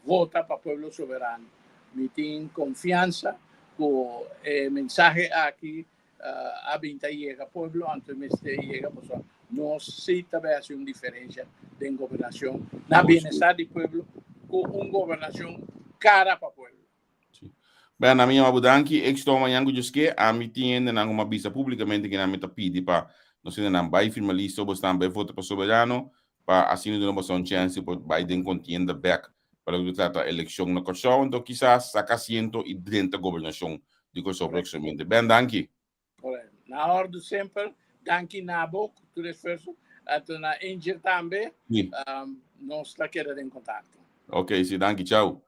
vota pa Pueblo Soberano. Mi tin konfiansa ku e mensahe aki a bin ta yega pueblo, anto e mester yega pasobra nos si ta bay haci un diferencia den gobernacion na bienestar di pueblo cu un gobernacion cara pa pueblo. Sí. Bueno, ami yama bo danki. Éxito mañan ku Dios ke. Ami tin hendenan ku m'a bisa públikamente ku nan mi ta pidi pa nos hendenan bai firma lista o bo stan bai vota pa Soberano pa asina duna boso un chènse por bai den kontienda bèk pa loke ta trata elekshon na Kòrsou. Anto kisas saka asiento i drenta gobernashon di Kòrsou próksimamente. Ben, danki. Correcto. Na ordu semper. Danki na bo ku tur esfuerso. Anto na Angel tambe. Sí. Nos ta keda den kontakto. Ok, sí, danki. Chau.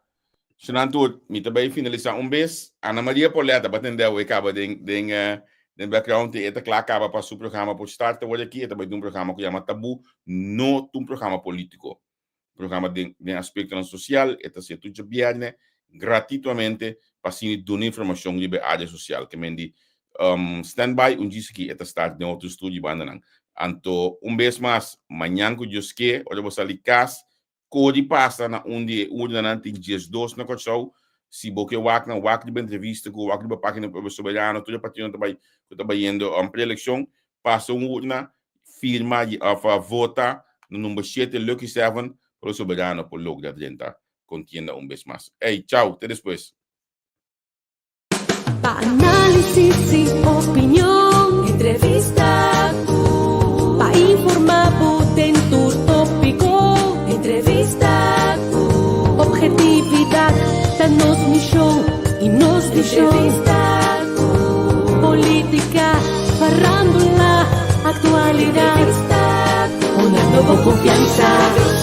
Shunan tur, mi ta bai finalisá un bes. Ana Maria Pauletta, ba tende awe kaba den den. Den background e ta kla kaba pa su programa por start awor aki. E ta bai den un programa ku yama Tabú, no ta un programa polítiko. Programa den den aspektonan sosial, e ta ser tur djabièrnè gratituamente pa asina duna informashon riba e área sosial. Ke men di stand by un djis aki e ta start den otro studio bandanan. Anto un bes mas mañan ku Dios ke ora bo sali kas Kodi pasa na un di e urnanan tin 12 na Kòrsou. Si bo ke wak nan, wak riba entrevista ku wak riba página Pueblo Soberano, tur e partidonan ta bai ku ta bayendo preelekshon. Pasa un urna, firma òf vota na number shete, lucky seven, Pueblo Soberano por logra drenta kontienda un bes mas. Ey, chau, te despues. Pa análisis y opinion, entrevista ku. Pa informá bo den tur tópiko, entrevista ku. Objetividad ta nos mishon y nos vishon. Entrevista ku. Polítika, farándula, aktualidat. Entrevista ku. Una nobo konfiansa.